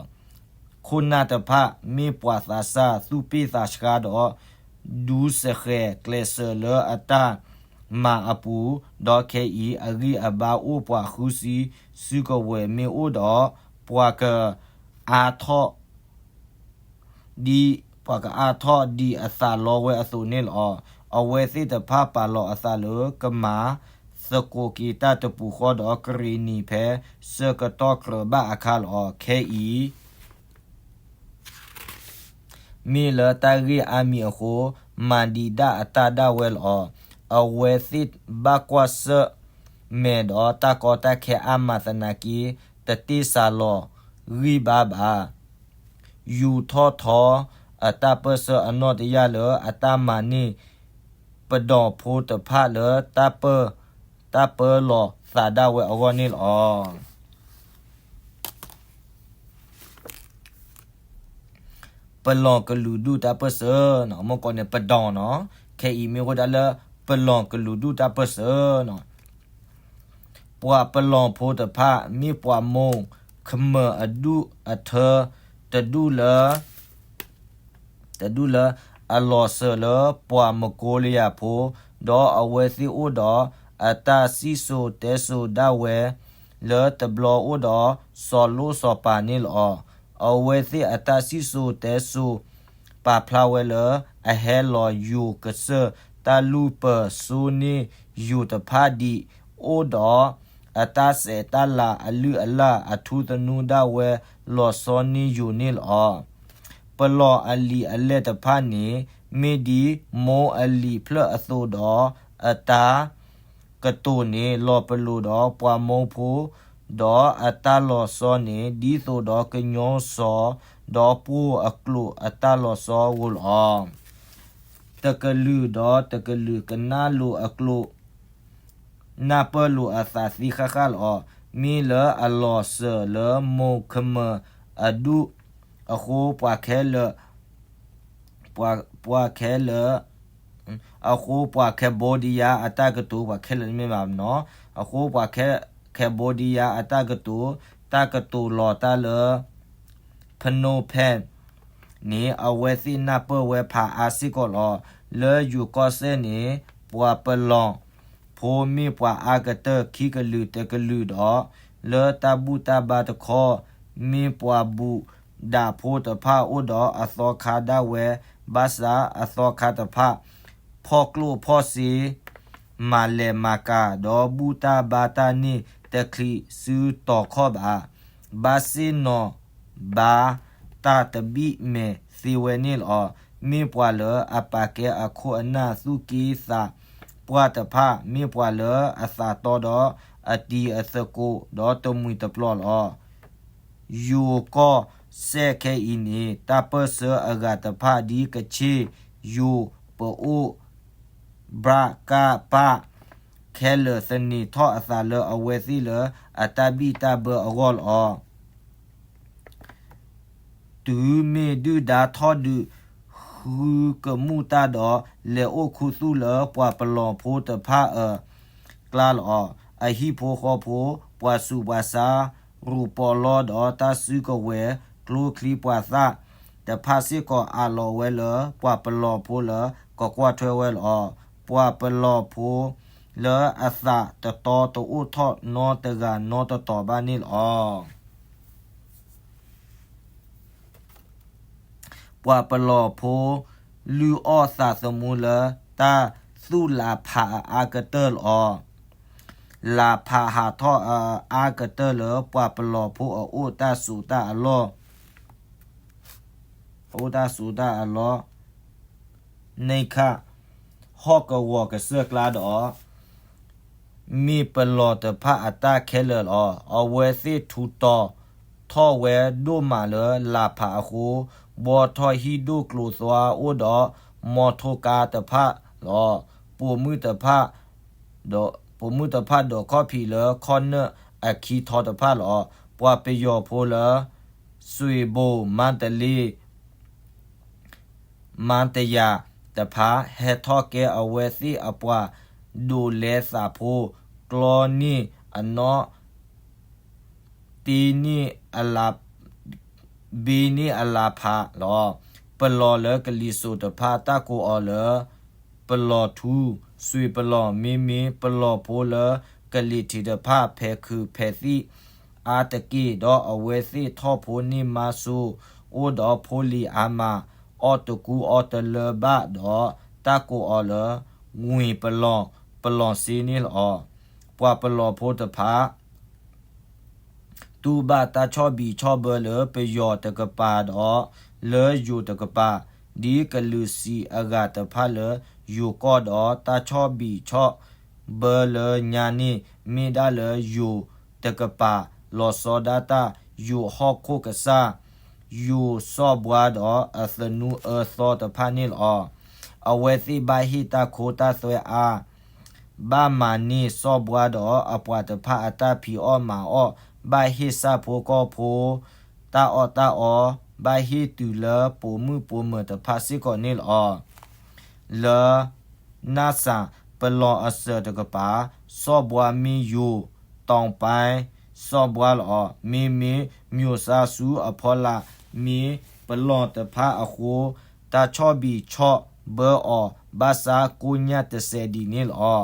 ခိၣ်နၢ်တဖၣ်မ့ၢ်ပှၤသးစၢ်သူၣ်ပ့ၢ်သးဆှါဒီး ဒူစဃဲးကျဲးစၢးလၢအတၢ်မၤအပူၤ, ဒီးခဲအံၤအဂံၢ်အဘါအိၣ်ပှၤဃုဆံ စုကဝဲၤမ့ၢ်အိၣ်ဒီး ပှၤကအါထီၣ် ဒ်ပှၤကအါထီၣ်ဒ်အသးလီဝဲအသိးန့ၣ်လီၤ. အဝဲသ့ၣ်တဖၣ်ပာ်လီၤအသးလၢကမၤသကိးက့ၤတၢ်တပူၤဃီဒီးကရ့ၣ်နံၤဖဲဆၢကတီၢ်ကြၢးဘၣ်အခါလီၤ. ခဲအံၤ မ့ၢ်လၢတၢ်ဂ့ၢ်အါမံၤအဃိ မၤဒံးဒၣ်အတၢ်ဒၣ်ဝဲလီၤ. အဝဲသ့ၣ်ဘၣ်ကွၢ်ဆၢၣ်မဲာ်ဒီးတၢ်ကီတၢ်ခဲအါမးသနာ်က့ တတ့ၢ်စှၤလီၤဂံၢ်ဘါဘၣ်. ယူာ်ထီၣ်ထီအတၢ်ပၢၢ်ဆၢအနီၢ်တယၢ်လၢအတၢ်မၤန့ၢ် ပဒီၣ်ဖိတဖၣ်လၢ တၢ်ပၢလီၤသးဒၣ်ဝဲအဂီၢ်န့ၣ်လီၤ. ပလီၢ်ကလုာ်ဒူၣ်တၢ်ပၢၢ်ဆၢ, မ့ၢ်ကီးန့ၣ် ပဒီၣ်နီၤ, ခဲအံၤမ့ၢ်ဝဲဒၣ်လၢ ပလီၢ်ကလုာ်ဒူၣ်တၢ်ပၢၢ်ဆၢနီၤ. ပှၤပလီၢ်ဖိတဖၣ် မ့ၢ်ပှၤမိၢ်ခမၢၢ်အဒူၣ်အထၢ တဒူၣ်လၢ တဒူၣ်လၢအလီၤစၢၤလၢပှၤမကိလယၤဖိ, ဒီးအဝဲသ့ၣ်အိၣ်ဒီးအတၢ်စံၣ်စိၤတဲစိၤဒၣ်ဝဲ လၢတဘျီအိၣ်ဒီးစီၤလိၣ်စီၤပၤန့ၣ်လီၤ. အဝဲသ့ၣ်အတၢ်စံၣ်စိၤတဲစိၤ ပာ်ဖျါဝဲလၢ အဟဲလီၤယိၤကစၢၢ်တၢ်လူၢ်ပၢၤစိန့ၢ်ယိၤတဖၣ်ဒံး, အိၣ်ဒီးအတၢ်စဲးတၢ်လၤအလုၢ်အလၢ်အထူသနူဒၣ်ဝဲလီၤဆီန့ၢ်ယိၤန့ၣ်လီၤ. ပလီၢ်အလံာ်အလဲၢ်တဖၣ်န့ၣ် မ့ၢ်ဒ်မိၢ်အလံာ်ဖျၢၣ်အသိးဒီး အတၢ်ကတိၤန့ၣ် လီၤပလိာ်ဒီးပှၤမိၢ်ဖိ, ဒီးအတၢ်လီၤဆီန့ၣ် ဒ်သိးဒီးကညီစီၤ ဒီးပှိၢ်အကျိာ်အတၢ်လီၤဆီဧိၤလီၤ. တကလုာ်ဒီးတကလုာ်ကနၣ်လိာ်အကျိာ် နၢ်ပၢၢ်လိာ်အသးသ့ဃၣ်ဃၣ်လီၤ. မ့ၢ်လၢအလီၤစၢၤလၢမိၢ်ခမၢၢ်အဒူၣ်အဃိ ပှၤခဲလၢာ် ပှၤခဲလၢာ် အဃိပှၤ Cambodia အတၢ်ကတိၤ ပှၤခဲလၢာ်တမ့ၢ်ဘၣ်နီၤ, အဃိပှၤ Cambodia အတၢ်ကတိၤ တၢ်ကတိၤလီၤတၢ်လၢ Phnom Penh န့ၣ် အဝဲသ့ၣ်နၢ်ပၢၢ်ဝဲဖးအါစ့ၢ်ကီးလီၤ. လၢယိၤကီၢ်စဲၣ်န့ၣ် ပှၤပလီၢ်ဖိမ့ၢ်ပှၤအါကတၢၢ်ခံကလုာ်တကလုာ်ဒီး လၢတၢ်ဘူၣ်တၢ်ဘါတခီ မ့ၢ်ပှၤဘူၣ်ဒးဖိတဖၣ်အိၣ်ဒီးအသီခါဒၣ်ဝဲ, ဘၣ်ဆၣ်အသီခါတဖၣ် ဖီၣ်ကျိၣ်ဖီၣ်စ့ မၤလဲၤမၤကၤ ဒီးဘူၣ်တၢ်ဘါတၢ်န့ၣ်တချံးဆူတီၤခီၣ်ဘၣ်. ဘၣ်ဆ့ၣ်နီၤဘါတၢ်တဘံၣ်မဲာ်သ့ဝဲန့ၣ်လီၤ. မ့ၢ်ပှၤလၢအပာ်ကဲအခိၣ်အနၢ်သူၣ်က့သးပှၢ်တဖၣ်, မ့ၢ်ပှၤလၢအသးတီဒီးအတံၤအသကိး ဒီးတမှံၤတပျီၤလီၤ. ယိၤကီၢ်စဲၣ်ခဲအံၤန့ၣ် တၢ်ပၢၢ်ဆၢအဂၤတဖၣ်ဒ်ကခ့ၣ်, ယိၤ, ပအိၣ်, ဘြၣ်ကၣ်ပၣ် ခဲလၢာ်သန့ၤထီၣ်အသးလၢအဝဲသ့ၣ်လၢအတၢ်ဘံၣ်တၢ်ဘၢအဂီၢ်လီၤ. တုၤမ့ၢ်ဒုၣ်ဒါထီၣ်ဒုးဃုကမူၣ်တၢ်ဒီး လဲၤအိၣ်ခူသူၣ်လၢပှၤပလီၢ်ဖိတဖၣ်အကျါလီၤ. အဟံၣ်ဖိဃီဖိ, ပှၤဆူးပှၤဆါ, ရူးပီးလီဒီးတၢ်စုကဝဲၤ ကျိချံမျိာ်သၣ်တဖၣ်စ့ၢ်ကီး အးလီၤဝဲလၢပှၤပလီၢ်ဖိလၢကကွၢ်ထွဲဝဲလီၤ. ပှၤပလီၢ်ဖိလၢအသးတတီတအိၣ်ထီၣ်နီတဂၤနီတတီၤဘၣ်န့ၣ်လီၤ. ပှၤပလီၢ်ဖိ လုၢ်အီၣ်သးသမူလၢတၢ်သူၣ်လးဖးအါကတၢၢ်လီၤ. လၢ်ဖးဟးထီၣ်အအါကတၢၢ်လၢပှၤပလီၢ်ဖိအအိၣ်တၢ်စူးတၢ်အလီၢ် အအိၣ်တၢ်စူးတၢ်အလီၢ် န့ၣ်ခါ ဟီၣ်ကဝီၤကစၢၢ်ကျါဒီး မ့ၢ်ပလီၢ်တဖၣ်အတၢ်ခဲလၢာ်လီၤ. အဝဲသ့ၣ်ထူးတီၤထီၣ်ဝဲဒိၣ်မးလၢလၢ်ဖးအဃိ ဘှီထီၣ်ဟံၣ်ဒိၣ်ကျိၤသွါအိၣ်ဒီး မီထိကါတဖၣ်လီၤ. ပိာ်မုၣ်တဖၣ် ပိာ်မုၣ်တဖၣ်ဒိးခီၣ်ဖံးလၢခီၣ်နၢၣ်အခံထီတဖၣ်လီၤ. ပှၤပယီၤဖိလၢ စွ့ၣ်ဘိၣ် မါတလ့ မါတယၤတဖၣ် ဟဲထီၣ်ကဲအဝဲသ့ၣ်အပှၤဒိးလဲသးဖိ ကျီန့ၢ်အနီၣ် တ့န့ၢ်အလါ ဘ့န့ၢ်အလါဖးလီၤ. ပလီၢ်လၢကလံၤစိးတဖၣ်တၢ်ကိးအီၤလၢ ပလီၢ်ထူ စွ့ၣ်ပလီၢ် မ့မ့ၢ်ပလီၢ်ဖိလၢကလံၤထံးတဖၣ် ဖဲးခုးဖဲးသံၣ်အါတက့ၢ်ဒီး အဝဲသ့ၣ်ထီၣ်ဖိန့ၢ်မါစိ အိၣ်ဒီးဖိလံၤအါမး အီၣ်တကူအီတလၢဘၣ်ဒီး တၢ်ကိးအီၤလၢ ဝ့ၢ်ပလီၢ် ပလီၢ်စ့န့ၣ်လီၤ. ပှၤပလီၢ်ဖိတဖၣ် တူၢ်ဘၣ်တၢ်ဆီၣ်ဘံၣ်ဆီၣ်ဘၢလၢပယီၤတကပၤဒီး လၢယိၤတကပၤ ဒ်ကလုာ်စံးအဂၤတဖၣ်လၢယိၤကီၢ်ဒီး တၢ်ဆီၣ်ဘံၣ်ဆီၣ်ဘၢလၢညါန့ၣ် မ့ၢ်ဒၣ်လၢယိၤတကပၤ လီၤဆီဒၣ်တၢ် ယိၤဟီၣ်ခိၣ်ကစၢ် ယိၤစီၣ်ဘှါဒီးအသနူအၢသီတဖၣ်န့ၣ်လီၤ. အဝဲသ့ၣ်ဘၣ်ဟ့ၣ်တၢ်ခိတၢ်သွဲအါ ဘၣ်မၤန့ၢ်စီၣ်ဘှါဒီးအပှၤတဖၣ်အတၢ်ဖံးအီၣ်မၤအီၣ်, ဘၣ်ဟ့ၣ်ဆၣ်ဖိကီၢ်ဖိ တၢ်အီၣ်တၢ်အီ, ဘၣ်ဟ့ၣ်တုၤလၢပိာ်မုၣ်ပိာ်မၢၤတဖၣ်စ့ၢ်ကီးန့ၣ်လီၤ. လၢ နၢ်စၣ် ပလီၢ်အစၢၤတကပၤ စီၣ်ဘှါမ့ၢ်ယိၤ တီၢ်ပၢၢ် စီၣ်ဘှါလီၤ. မ့မ့ၢ် မျိာ်စါဆူအဖီလာ် မ့ၢ်ပလီၢ်တဖၣ်အဃိ တၢ်ဆီၣ်ဘံၣ်ဆီၣ်ဘၢအီၤ ဘၣ်ဆၣ်ကိညၢ်တစဲးဒံးန့ၣ်လီၤ.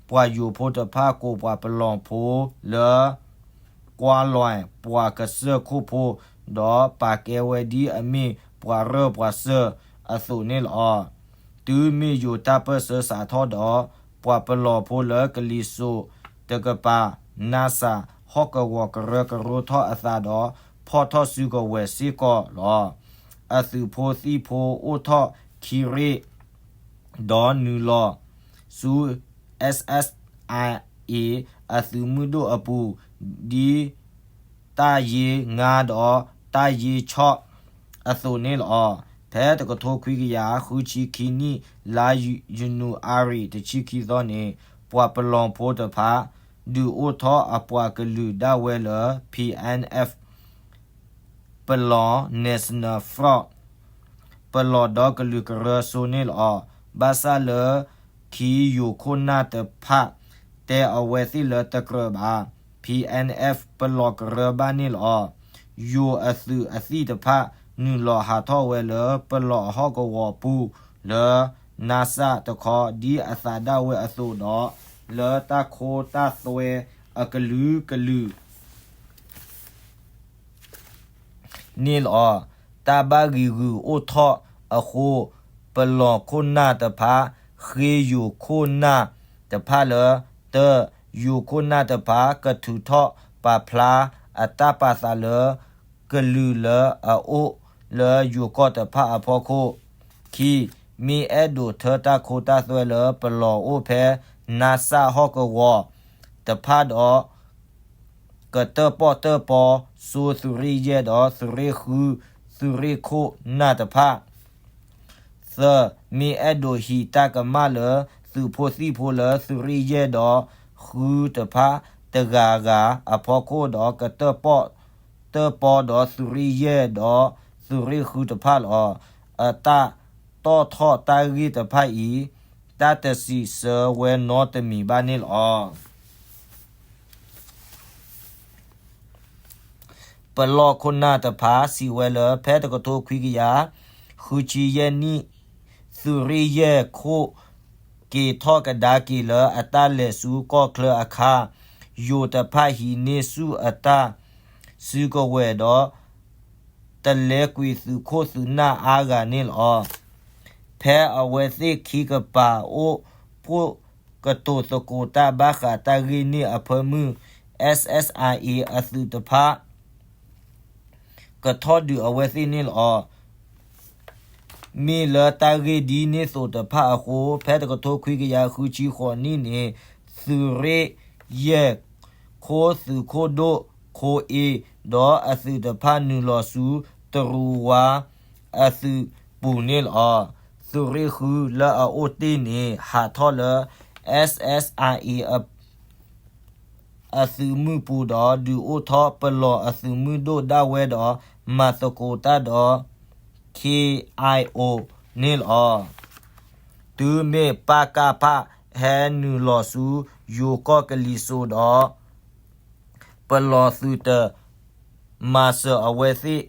ပှၤယိၤဖိတဖၣ်ကိးပှၤပလီၢ်ဖိလၢ ကွၢ်လွဲၢ် ပှၤကစၢၢ်ခိၣ်ဖိ, ဒီးပာ်ကဲဝဲဒ်အမ့ၢ်ပှၤရၢၢ်ပှၤစၢၢ်အသိးန့ၣ်လီၤ. တုၤမ့ၢ်ယိၤတၢ်ပၢၢ်ဆၢစးထီၣ်ဒီး ပှၤပလီၢ်ဖိလၢကလံၤစိးတကပၤ နၢ်စၣ် ဟီၣ်ကဝီၤကရၢကရိထီၣ်အသးဒီး ဖီၣ်ထီၣ်စုကဝဲၤစ့ၢ်ကီးလီၤ. အသုးဖိသံၣ်ဖိအိၣ်ထီၣ်ခံရ့ၣ် ဒီးနုာ်လီၤဆူ SSIA အသုးမုၢ်ဒိၣ်အပူၤ ဒ်တၢ်ယ့ငါဒီးတၢ်ယ့ဆီၣ်အသိးန့ၣ်လီၤ. ဖဲတကထိခွံကယၤဃုဆံခံနံၣ် လါယနူၤအါရံၤတဆံခံသီန့ၣ် ပှၤပလီၢ်ဖိတဖၣ် ဒုးအိၣ်ထီၣ်အပှၤကလုာ်ဒၣ်ဝဲလၢ P N F ပလီၢ် National Front ပလီၢ်ဒီကလုာ်ကရၢစိန့ၣ်လီၤ. ဘၣ်ဆၣ်လၢခံယိၤခိၣ်နၢ်တဖၣ် တဲအဝဲသ့ၣ်လၢတကြၢးဘၣ် P N F ပလီၢ်ကရၢဘၣ်န့ၣ်လီၤ. ယိၤအသုးအသံၣ်တဖၣ် နုာ်လီၤဟးထီၣ်ဝဲလၢပလီၢ်အဟီၣ်ကဝီၤပူၤ လၢနါစၣ်တခီ ဒ်အသးဒၣ်ဝဲအသိးဒီး လၢတၢ်ခိတၢ်သွဲအကလုာ်ကလုာ် န့ၣ်လီၤ. တၢ်ဘၣ်ဂံာ်ဂူာ်အိၣ်ထီၣ်အဃိ ပလီၢ်ခိၣ်နၢ်တဖၣ် ဃ့ယိၤခိၣ်နၢ်တဖၣ်လၢ တၢ ယိၤခိၣ်နၢ်တဖၣ် ကထုးထီၣ်ပာ်ဖျါအတၢ်ပာ်သးလၢ ကလုာ်လၢအအိၣ်လၢယိၤကီၢ်တဖၣ်အဖီခိၣ်, ခံ မ့ၢ်အဲၣ်ဒိးထၢတၢ်ခိတၢ်သွဲလၢပလီၢ်အိၣ်ဖဲ နါစၣ်ဟီၣ်ကဝီၤတဖၣ်ဒီး ကတၢၣ်ပီၣ်တၢၣ်ပီ စိသုးရ့ၣ်ယဲၢ်ဒီးသုးရ့ၣ်ဃု သုးရ့ၣ်ခိၣ်နၢ်တဖၣ်, သၢ မ့ၢ်အဲၣ်ဒိးဟံးတၢ်ကမၣ်လၢသုးဖိသံၣ်ဖိလၢသုးရ့ၣ်ယဲၢ်ဒီးဃုတဖၣ်တဂၤဂၤအဖီခိၣ်ဒီး ကတၢၣ်ပီၣ်တၢၣ်ပီဒီးသုးရ့ၣ်ယဲၢ်ဒီးသုးရ့ၣ်ဃုတဖၣ်လီၤ. အတၢ်တီၣ်ထီၣ်တၢ်ဂ့ၢ်တဖၣ်အံၤ တၢ်တစံးဆၢဝဲနီတမံၤဘၣ်န့ၣ်လီၤ. ပလီၢ်ခိၣ်နၢ်တဖၣ်စံးဝဲလၢ ဖဲတကထိခွံကယၤဃုဆံယဲၢ်နံၣ် သုးရ့ၣ်ယဲၢ်ခိၣ် က့ၤထီၣ်ကဒါက့ၤလၢအတၢ်လဲၤဆူကီၢ်ချၢအခါ ယိၤတဖၣ်ဟံးန့ၢ်ဆူၣ်အတၢ်စုကဝဲၤဒီး တလဲကွံာ်သုးခိၣ်သုးနၢ်အါဂၤန့ၣ်လီၤ. ဖဲအဝဲသ့ၣ်ခံကပၤအိၣ်ဖှိၣ် ကတိၤသကိးတၢ်ဘၣ်ဃးတၢ်ဂ့ၢ်န့ၣ်အဖၢမုၢ် SSRA အသုးတဖၣ် ကထီၣ်ဒုးအဝဲသ့ၣ်န့ၣ်လီၤ. မ့ၢ်လၢတၢ်ဂ့ၢ်ဒ်န့ၣ်သိးတဖၣ်အဃိ ဖဲတကထိခွံကယၤဃုဆံဃိးနံၣ်န့ၣ် သုးရ့ၣ်ယဲၢ် ခိၣ်သုးခိၣ်ဒိၣ်ခိၣ်အ့ ဒီးအသုးတဖၣ်နုာ်လီၤဆူတရူးဝါအသုးပူၤန့ၣ်လီၤ. သုးရ့ၣ်ဃုလၢအအိၣ်တ့ၢ်န့ၣ် ဟးထီၣ်လၢ SSRA အသုးမုၢ်ပူၤဒီး ဒုးအိၣ်ထီၣ်ပလီၢ်အသုးမုၢ်ဒိၣ်ဒၣ်ဝဲဒီး မၤသကိးတၢ်ဒီး KIO န့ၣ်လီၤ. တုၤမ့ၢ်ပကဖ ဟဲနုာ်လီၤဆူယိၤကီၢ်ကလံၤစိးဒီး ပလီၢ်သုးတမၤစၢၤအဝဲသ့ၣ်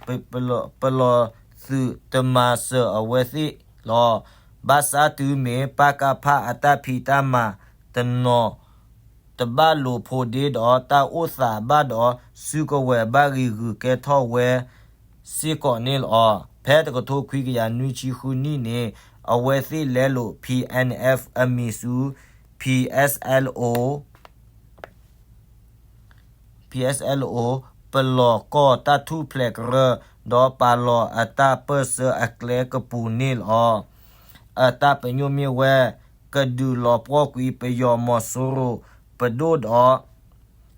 ပလီၢ်သုးတမၤစၢၤအဝဲသ့ၣ်လီၤ. ဘၣ်ဆၣ်တုၤမ့ၢ်ပကဖအတၢ်ဖံးတၢ်မၤတနီၤ တဘၣ်လိာ်ဖိးဒ့ဒီးတၢ်အိၣ်သးဘၣ်ဒီး စုကဝဲၤဘၣ်ဂံၤဂုာ်ကဲထီၣ်ဝဲစ့ၢ်ကီးန့ၣ်လီၤ. ဖဲတကထိခွံကယၤနွံဆံဃုနံၣ်န့ၣ် အဝဲသ့ၣ်လဲလိာ် P N F အမံၤဆူ P S L O P S L O ပလီၢ်ကီၢ်တၢ်ထူၣ်ဖျဲးကရၢ ဒီးပာ်လီၤအတၢ်ပၢၢ်ဆၢအကျဲကပူၤန့ၣ်လီၤ. အတၢ်ပညိၣ်မ့ၢ်ဝဲ ကဒုးလီၤပှီၢ်ကွံာ်ပယီၤမီၤစိရိၤပဒိၣ်ဒီး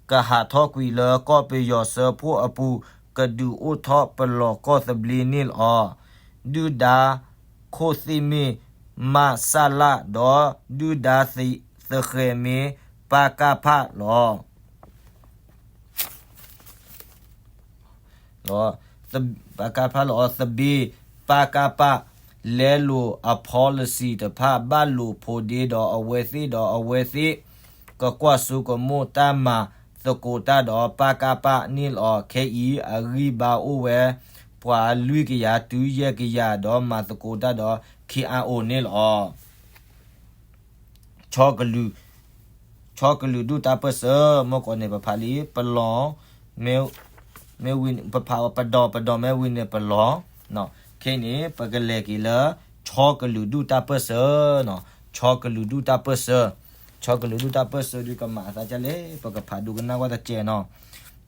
ကဟးထီၣ်ကွံာ်လၢကီၢ်ပယီၤစၢဖှိၣ်အပူၤ ကဒုးအိၣ်ထီၣ်ပလီၢ်ကီၢ်သဘျ့န့ၣ်လီၤ. ဒုၣ်ဒါခိၣ်သ့ၣ်မ့ၢ် မဆလ ဒီးဒုၣ်ဒါသဃဲၤမ့ၢ် ပကဖ လီၤ. ပကဖ လီၤ. သဘ့ၣ် ပကဖ လဲလိာ်အ policy တဖၣ် ဘၣ်လိာ်ဖိးဒ့ဒီးအဝဲသ့ၣ်ဒီးအဝဲသ့ၣ် ကကွၢ်စိကမိၣ်တၢ်မၤသကိးတၢ်ဒီး ပကဖ န့ၣ်လီၤ. ခဲအံၤအဂံၢ်ဘါအိၣ်ဝဲ ပှၤလွံၢ်ကယၤတုၤယဲၢ်ကယၤဒီးမၤသကိးတၢ်ဒီး K I O န့ၣ်လီၤ. ဆီကလုာ်, ဆီကလုာ်ဒူၣ်တၢ်ပၢၢ်ဆၢ မ့ၢ်ကီးန့ၣ် ပဖးလံ ပလီၢ်, မ့ၢ်ဝံၤ ပဖးပဒီး ပဒီးမ့ၢ်ဝံၤန့ၣ် ပလီၢ်, ခဲအံၤန့ၣ် ပကလဲၤက့ၤလၢ ဆီကလုာ်ဒူၣ်တၢ်ပၢၢ်ဆၢ, ဆီကလုာ်ဒူၣ်တၢ်ပၢၢ်ဆၢ, ဆီကလုာ်ဒူၣ်တၢ်ပၢၢ်ဆၢဒုးကမၤအသးဒ်လဲၣ် ပကဖးဒိကနၣ်ဝဲတကဲးနီၤ,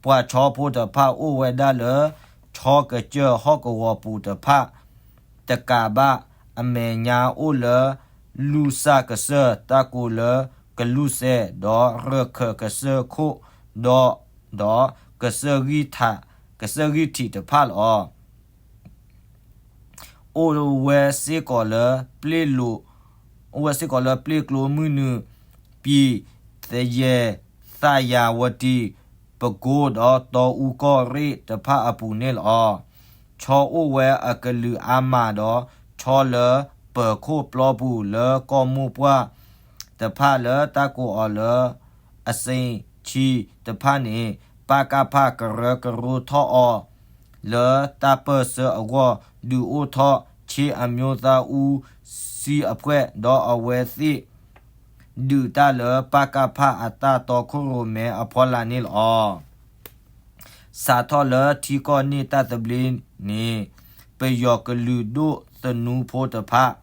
ပှၤဆီဖိတဖၣ်အိၣ်ဝဲဒၣ်လၢ ဆီကစၢၢ်ဟီၣ်ကဝီၤပူၤတဖၣ် တကးဘၣ် အမဲာ်ညါအိၣ်လၢ လူၢ်စၢ်ကစၢၢ်တၢ်ကိးလၢ ကလူၢ်စဲ ဒီးရၢၢ်ခၢၣ်ကစၢၢ်ခိၣ်ဒီး ဒီးကစၢၢ်ဂံၢ်ထံး, ကစၢၢ်ဂံၢ်ထံးတဖၣ်လီၤ. အိၣ်ဝဲစ့ၢ်ကီးလၢ အိၣ်ဝဲစ့ၢ်ကီးလၢပျ့ၢ်ကျိမုၢ်နုာ်, ပံၤသယဲၢ်, သးယၤဝတံၢ်, ပကိဒီးတီအူကီၢ်ရ့ၣ်တဖၣ်အပူၤန့ၣ်လီၤ. ဆီအိၣ်ဝဲအကလုာ်အါမးဒီး ဆီလၢပၢၤခိၣ်ပျီပူၤလၢကီၢ်မိၢ်ပှၢ်တဖၣ်လၢတၢ်ကိးအီၤလၢ အစ့ဆံတဖၣ်န့ၣ် ပကဖ ကရၢကရိထီၣ်အီၤ လၢတၢ်ပၢၢ်ဆၢအဂီၢ် ဒုးအိၣ်ထီၣ် ခ့အမျိုးသားဦးစီးအဖွဲ့ ဒီးအဝဲသ့ၣ် ဒုးတၢ်လၢ ပကဖ အတၢ်တီခိၣ်ရိၣ်မဲအဖီလာ်န့ၣ်လီၤ. စးထီၣ်လၢထံကီၢ်န့ၣ်တၢ်သဘျ့န့ၣ် ပယီၤကလုာ်ဒိၣ်သနူဖိတဖၣ်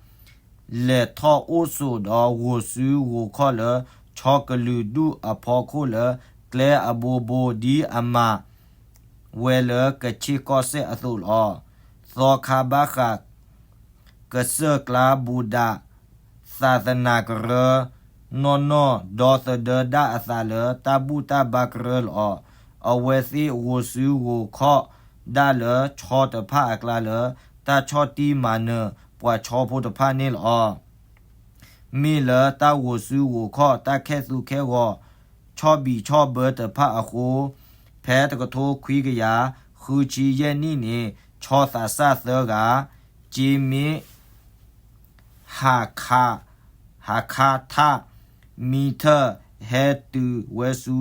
လဲၤထီၣ်အိၣ်ဆိးဒီးဂိၤစုဂိၤခီၣ်လၢ ဆီကလုာ်ဒူၣ်အဖီခိၣ်လၢ ကျဲအဘိဘိဒ်အမၤဝဲလၢကချ့ၣ်ကီၢ်စဲၣ်အသိးလီၤ. သီခါဘၣ်ဃး ကစၢၢ်ကျါဘူဒး သးသနၤကရၢ နီၢ်နီၢ်ဒီသဒၢဒၣ်အသးလၢတၢ်ဘူၣ်တၢ်ဘါကရၢလီၤ. အဝဲသ့ၣ်ဂိၤစုဂိၤခီၣ်ဒၣ်လၢဆီတဖၣ်အကျါလၢ တၢ်ဆီၣ်တံၢ်မၤနၢၤပှၤဆီဖိတဖၣ်န့ၣ်လီၤ. မ့ၢ်လၢတၢ်ဂိၤစုဂိၤခီၣ် တၢ်ခဲသူခဲဂီၤ ဆီၣ်ဘံၣ်ဆီၣ်ဘၢတဖၣ်အဃိ ဖဲတကထိခွံကယၤ ဃုဆံယဲၢ်နံၣ်န့ၣ် ဆီသးစၢ်သၢဂၤ ကၠ့မ့ၣ် ဟးခါ, ဟးခါထၣ် မံထၢၣ် ဟဲတုၤဝဲဆူ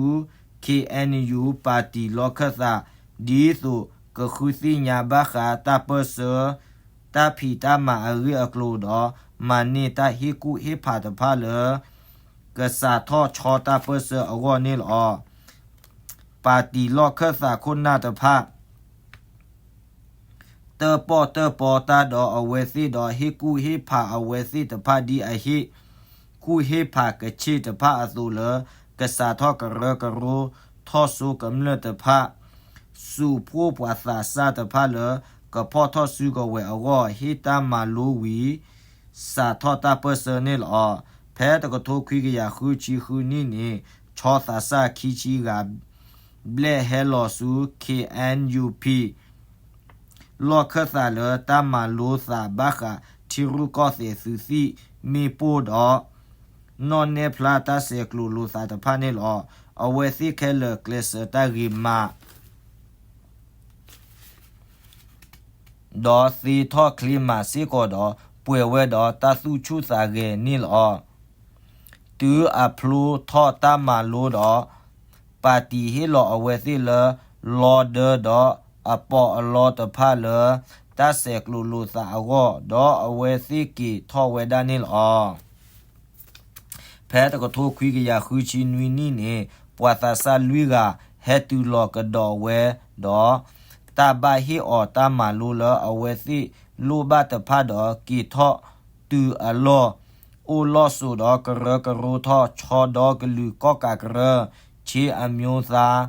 ခ့ၣ်အဲၣ်ယူၣ် ပၣ်တံၣ်လီၢ်ခၢၣ်သး ဒ်သိးကဃုသ့ၣ်ညါဘၣ်ဃးတၢ်ပၢၢ်ဆၢ တၢ်ဖံးတၢ်မၤအဂ့ၢ်အကျိၤဒီး မၤန့ၢ်တၢ်ဟ့ၣ်ကူၣ်ဟ့ၣ်ဖးတဖၣ်လၢ ကစးထီၣ်ဆီတၢ်ပၢၢ်ဆၢအဂီၢ်န့ၣ်လီၤ. ပၣ်တံၣ်လီၢ်ခၢၣ်သးခိၣ်နၢ်တဖၣ် တၢၣ်ပီၣ်တၢၣ်ပီတၢ်ဒီးအဝဲသ့ၣ်ဒီး ဟ့ၣ်ကူၣ်ဟ့ၣ်ဖးအဝဲသ့ၣ်တဖၣ်ဒ်အဟ့ၣ် ကူၣ်ဟ့ၣ်ဖးကဆ့ၣ်တဖၣ်အသိးလၢ ကစးထီၣ်ကရၢကရိ ထီၣ်စိကမျၢၢ်တဖၣ် စူးဖှိၣ်ပှၤသးစၢ်တဖၣ်လၢ ကဖီၣ်ထီၣ်စုကဝဲၤအဂီၢ် ဟ့ၣ်တၢ်မၤလိဝံၤ စးထီၣ်တၢ်ပၢၢ်ဆၢန့ၣ်လီၤ. ဖဲတကထိခွံကယၤဃုဆံဃုနံၣ်န့ၣ် ဆီသးစၢ်ခံဆံဂၤ ဘျဲၣ်ဟဲလီၤဆူ ခ့ၣ်အဲၣ်ယူၣ်ပံၣ် လီၢ်ခၢၣ်သးလၢတၢ်မၤလိသးဘၣ်ဃးထံရူၢ်ကီၢ်သဲးသုးသံၣ်မ့ၣ်ပိၢ်ဒီး နီၣ်နဲဖျါတၢ်ဆဲးကျိးလိာ်သးတဖၣ်န့ၣ်လီၤ. အဝဲသ့ၣ်ခဲလၢာ်ကျဲးစၢးတၢ်ဂ့ၤမး ဒီးသ့ထီၣ်ချ့မးစ့ၢ်ကီးဒီး ပှဲၤဝဲဒီးတၢ်သူၣ်ဆူၣ်သးဂဲၤန့ၣ်လီၤ. တုၤအဖျိထီၣ်တၢ်မၤလိဒီး ပၣ်တံၣ်ဟ့ၣ်လီၤအဝဲသ့ၣ်လၢ လီဒၢဒီးအပီးအလီတဖၣ်လၢ တၢ်ဆဲးကျိးလိာ်သးအဂီၢ် ဒီးအဝဲသ့ၣ်က့ၤထီၣ်ဝဲဒၣ်န့ၣ်လီၤ. ဖဲတကထိခွံကယၤဃုဆံနွံနံၣ်န့ၣ် ပှၤသးစၢ်လွံၢ်ဂၤ ဟဲတုၤလီၤကဒီးဝဲဒီး တၢ်ဘၣ်ဟ့ၣ်အီၤတၢ်မၤလိလၢအဝဲသ့ၣ်လိၣ်ဘၣ်တဖၣ်ဒီး က့ၤထီၣ်တုၤအလီၢ် အိၣ်လီၢ်စိၤဒီးကရၢကရိထီၣ် ဆီဒီကလုာ်ကီၣ်ကးကရၢ ခ့ၣ်အမျိုးသား